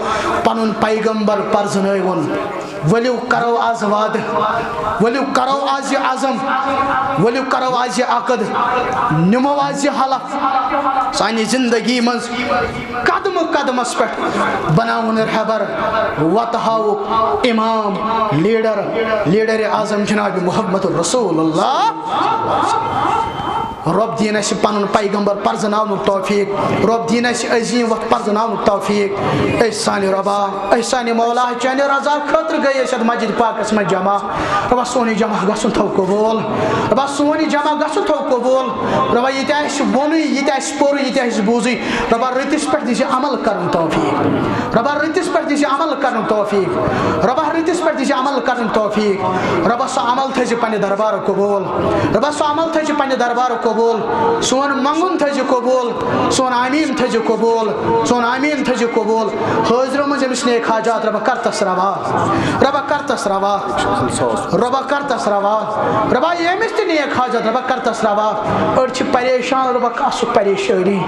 پنُن پیغمبر پرزنٲوُن۔ ؤلِو کرو از وعدٕ، ؤلِو کرو از یہِ عزم، ؤلِو کرو از یہِ عقد، نِمو از یہِ حلف سانہِ زندگی منٛز قدمہٕ قدمس پٮ۪ٹھ بناوُن رہبر، وتہٕ ہاوُک، امام، لیڈر، لیڈر اعظم جناب محمد رسول اللہ۔ رۄب دِیِن اَسہِ پنُن پیغمبر پرزناونُک توفیق، رۄب دِیِن اَسہِ عظیٖم وَتھ پرزناونُک توفیق۔ اے سانہِ رۄبا، اے سانہِ مولا، چانہِ رضا خٲطرٕ گٔے أسۍ یَتھ مسجد پاکَس منٛز جمع۔ رۄبا، سون یہِ جمع گژھُن تھاو قبوٗل۔ رۄبا، سون یہِ جمع گژھُن تھاو قبوٗل۔ رۄبا، یہِ تہِ اَسہِ ووٚنُے، یہِ تہِ اَسہِ پوٚرُے، یہِ تہِ اَسہِ بوٗزُے، رۄبا، رٕتِس پٮ۪ٹھ دِیٖزِ عمل کرُن توفیق۔ رۄبا، رٕتِس پٮ۪ٹھ دِیٖزِ عمل کرُن توفیق۔ رۄبا، رٕتِس پٮ۪ٹھ دِیٖزِ عمل کرُن توفیق۔ رۄبا، سُہ عمل تھٲیزِ پننہِ دربارُک قبوٗل۔ رۄبا، سُہ عمل تھٲیزِ پننہِ دربارُک قبوٗل۔ قبول، سون منگُن تھٲیزِ قبول، سون آمیٖن تھٲیزِ قبول، سون آمیٖن تھٲیزِ قبول۔ حٲضرو منٛز أمِس نیک حاجات رۄبہ کر تس روا، رۄبہ کر تس روا، رۄبہ کر تس روا۔ رۄبہ ییٚمِس تہِ نیک حاجات رۄبہ کر تس روا۔ أڑۍ چھِ پریشان، رۄبہ کس سُہ پریشٲنی۔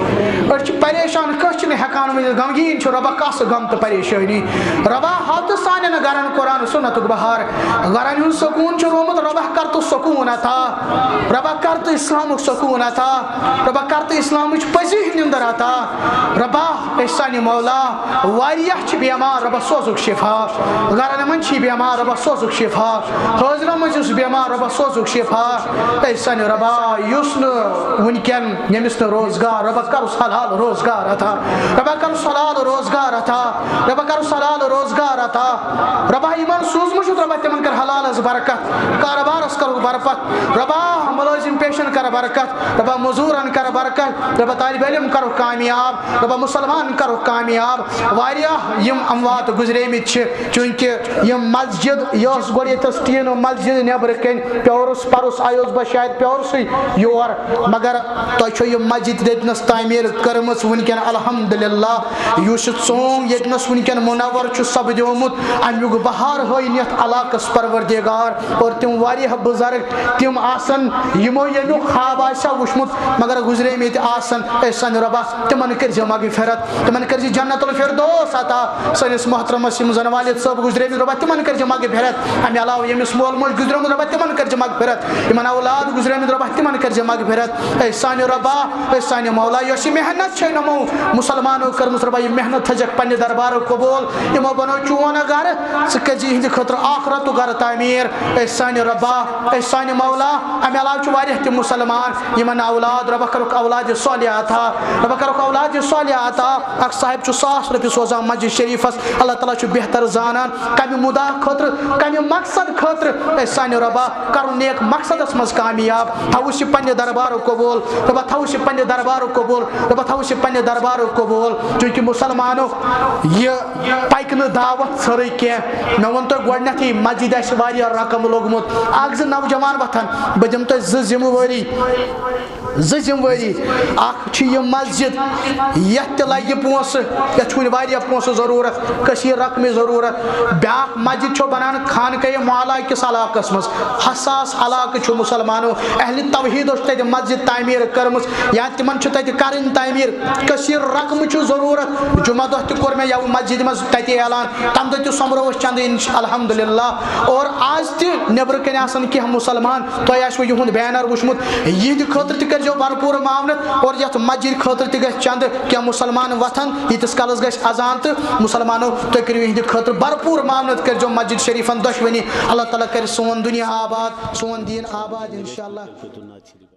أڑۍ چھِ پریشان، کٲنٛسہِ چھِنہٕ ہٮ۪کان ؤنِتھ، غمگیٖن چھُ، رۄبہ کس سُہ غم تہٕ پریشٲنی۔ رۄبہ ہاو تہٕ سانٮ۪ن گرن قرآن سُنتُک بہار۔ گرن ہُنٛد سکوٗن چھُ رومُت، رۄبہ کر تہٕ سکوٗن عطا۔ رۄبہ کر تہٕ اسلامُک سکوٗن عطا۔ رۄبہ کر تہٕ اسلامٕچ پٔزی نِندٕر عطا۔ رۄبہ، اے سانہِ مولا، واریاہ چھِ بیمار، رۄبہ سوزُکھ شفا۔ گرن منٛز چھِ بیمار، رۄبہ سوزُکھ شفا۔ حٲضرن منٛز یُس بیمار، رۄبہ سوزُکھ شفا۔ اے سانہِ رۄبہ، یُس نہٕ وٕنکٮ۪ن، ییٚمِس نہٕ روزگار، رۄبہ کرُس حلال روزگار عطا۔ رۄبہ کرُس حلال روزگار عطا۔ رۄبہ کرُس حلال روزگار عطا۔ رۄبہ یِمن سوٗزمُت چھُتھ، رۄبہ تِمن کر حلالس برکت، کارٕبارس کرُکھ برکت۔ رۄبہ مُلٲزِم پیشن کر برکت۔ رۄبہ مٔزوٗرن کر برکت۔ رۄبہ طالب علم کرُکھ کامیاب۔ رۄبہ مُسلمان کرُکھ کامیاب۔ واریاہ یِم اموات گُزریمٕتۍ چھِ، چوٗنٛکہِ یِم مسجد یۄس گۄڈٕ ییٚتٮ۪س ٹیٖنہٕ مسجد نیٚبرٕ کَنۍ پیوٚرُس، پَرُس آیوس بہٕ شاید پیوٚرسٕے یور، مگر تۄہہِ چھو یہِ مسجد ییٚتنَس تعمیٖر کٔرمٕژ وٕنکٮ۪ن، الحمدللہ۔ یُس یہِ ژونٛگ ییٚتنَس وٕنکٮ۪ن مُنوَر چھُ سپدیومُت، اَمیُک بہار ہٲیِن یَتھ علاقَس پروردگار۔ اور تِم واریاہ بُزرگ تِم آسَن، یِمو ییٚمیُک خواب آسہِ ہا وُچھمُت، مگر گُزریمٕتۍ آسَن۔ اے سانہِ رۄبا، تِمن کٔرزِ مغفرت، تِمن کٔرزِ جنت الفردوس عطا۔ سٲنِس محترمس یِم زن والد صٲب گُزریمٕتۍ، رۄبا تِمن کٔرزِ مغفرت۔ امہِ علاوٕ ییٚمِس مول موج گُزریومُت، رۄبا تِمن کٔرزِ مغفرت۔ یِمن اولاد گُزریمٕتۍ، رۄبا تِمن کٔرزِ مغفرت۔ اے سانہِ رۄبا، اے سانہِ مولا، یۄس یہِ محنت چھے نمو مسلمانو کٔرمٕژ، رۄبا یہِ محنت تھٲیزٮ۪کھ پننہِ دربارُک قبول۔ یِمو بنوو چون گرٕ، ژٕ کٔرزِ یِہنٛدِ خٲطرٕ آخرتُک گرٕ تعمیٖر۔ اے سانہِ رۄبا، اے سانہِ مولا، امہِ علاوٕ چھُ واریاہ تِم مسلمان یِمن نہٕ اولاد، رۄبا کٔرٕکھ اولادِ صالحہ عطا، رۄبا کٔرٕکھ اولادِ صالحہ عطا۔ اکھ صاحب چھُ ساس رۄپیہِ سوزان مسجد شریفس، اللہ تعالیٰ چھُ بہتر زانان کمہِ مُدا خٲطرٕ، کمہِ مقصد خٲطرٕ۔ اے سانہِ رۄبا، کرُن نیک مقصدس منٛز کامیاب، تھاوُس یہِ پننہِ دربارُک قبول، رۄبا تھاوُس یہِ پننہِ دربارُک قبول، رۄبا تھاوُس یہِ پننہِ دربارُک قبول۔ چوٗنٛکہِ مسلمانو، یہِ پکہِ نہٕ دعوت ژھٔرٕے کینٛہہ۔ مےٚ ووٚن تۄہہِ گۄڈٕنیتھٕے، مسجد آسہِ واریاہ رقم لوٚگمُت، اکھ زٕ نوجوان وۄتھن، بہٕ دِمہٕ تۄہہِ زٕ ذمہٕ وٲری۔ زٕ ذمہٕ وٲری۔ اکھ چھِ یہِ مسجد، یتھ تہِ لگہِ پونٛسہٕ، یتھ چھُ وُنہِ واریاہ پونٛسہٕ ضروٗرت، کثیٖر رقمٕچ ضروٗرت۔ بیٛاکھ مسجد چھو بنان خانقاہ معلیٰ کِس علاقس منٛز۔ حساس علاقہٕ چھُ مسلمانو، اہلِ توحیدو چھِ تتہِ مسجد تعمیٖر کٔرمٕژ یا تِمن چھُ تتہِ کرٕنۍ تعمیٖر۔ کثیٖر رقمہٕ چھُ ضروٗرت۔ جمعہ دۄہ تہِ کوٚر مےٚ یَوٕ مسجدِ منٛز تتہِ اعلان، تمہِ دۄہ تہِ سۄمبرو أسۍ چندٕ، انش-، الحمدللہ۔ اور آز تہِ نیٚبرٕ کنہِ آسن کینٛہہ مسلمان، تۄہہِ آسِوٕ یِہُنٛد بینر وُچھمُت، یِہنٛدِ خٲطرٕ تہِ کٔرزیو بھرپوٗر معاونت، اور یتھ مسجد خٲطرٕ تہِ گژھِ چندٕ، کینٛہہ مسلمان وۄتھن، ییٖتِس کالس گژھِ اذان، تہٕ مسلمانو، تُہۍ کٔرِو یِہنٛدِ خٲطرٕ بھرپوٗر معاونت، کٔرزیو مسجد شریفن دۄشوٕنی۔ اللہ تعالیٰ کرِ سون دُنیا آباد، سون دیٖن آباد، انشاءاللہ۔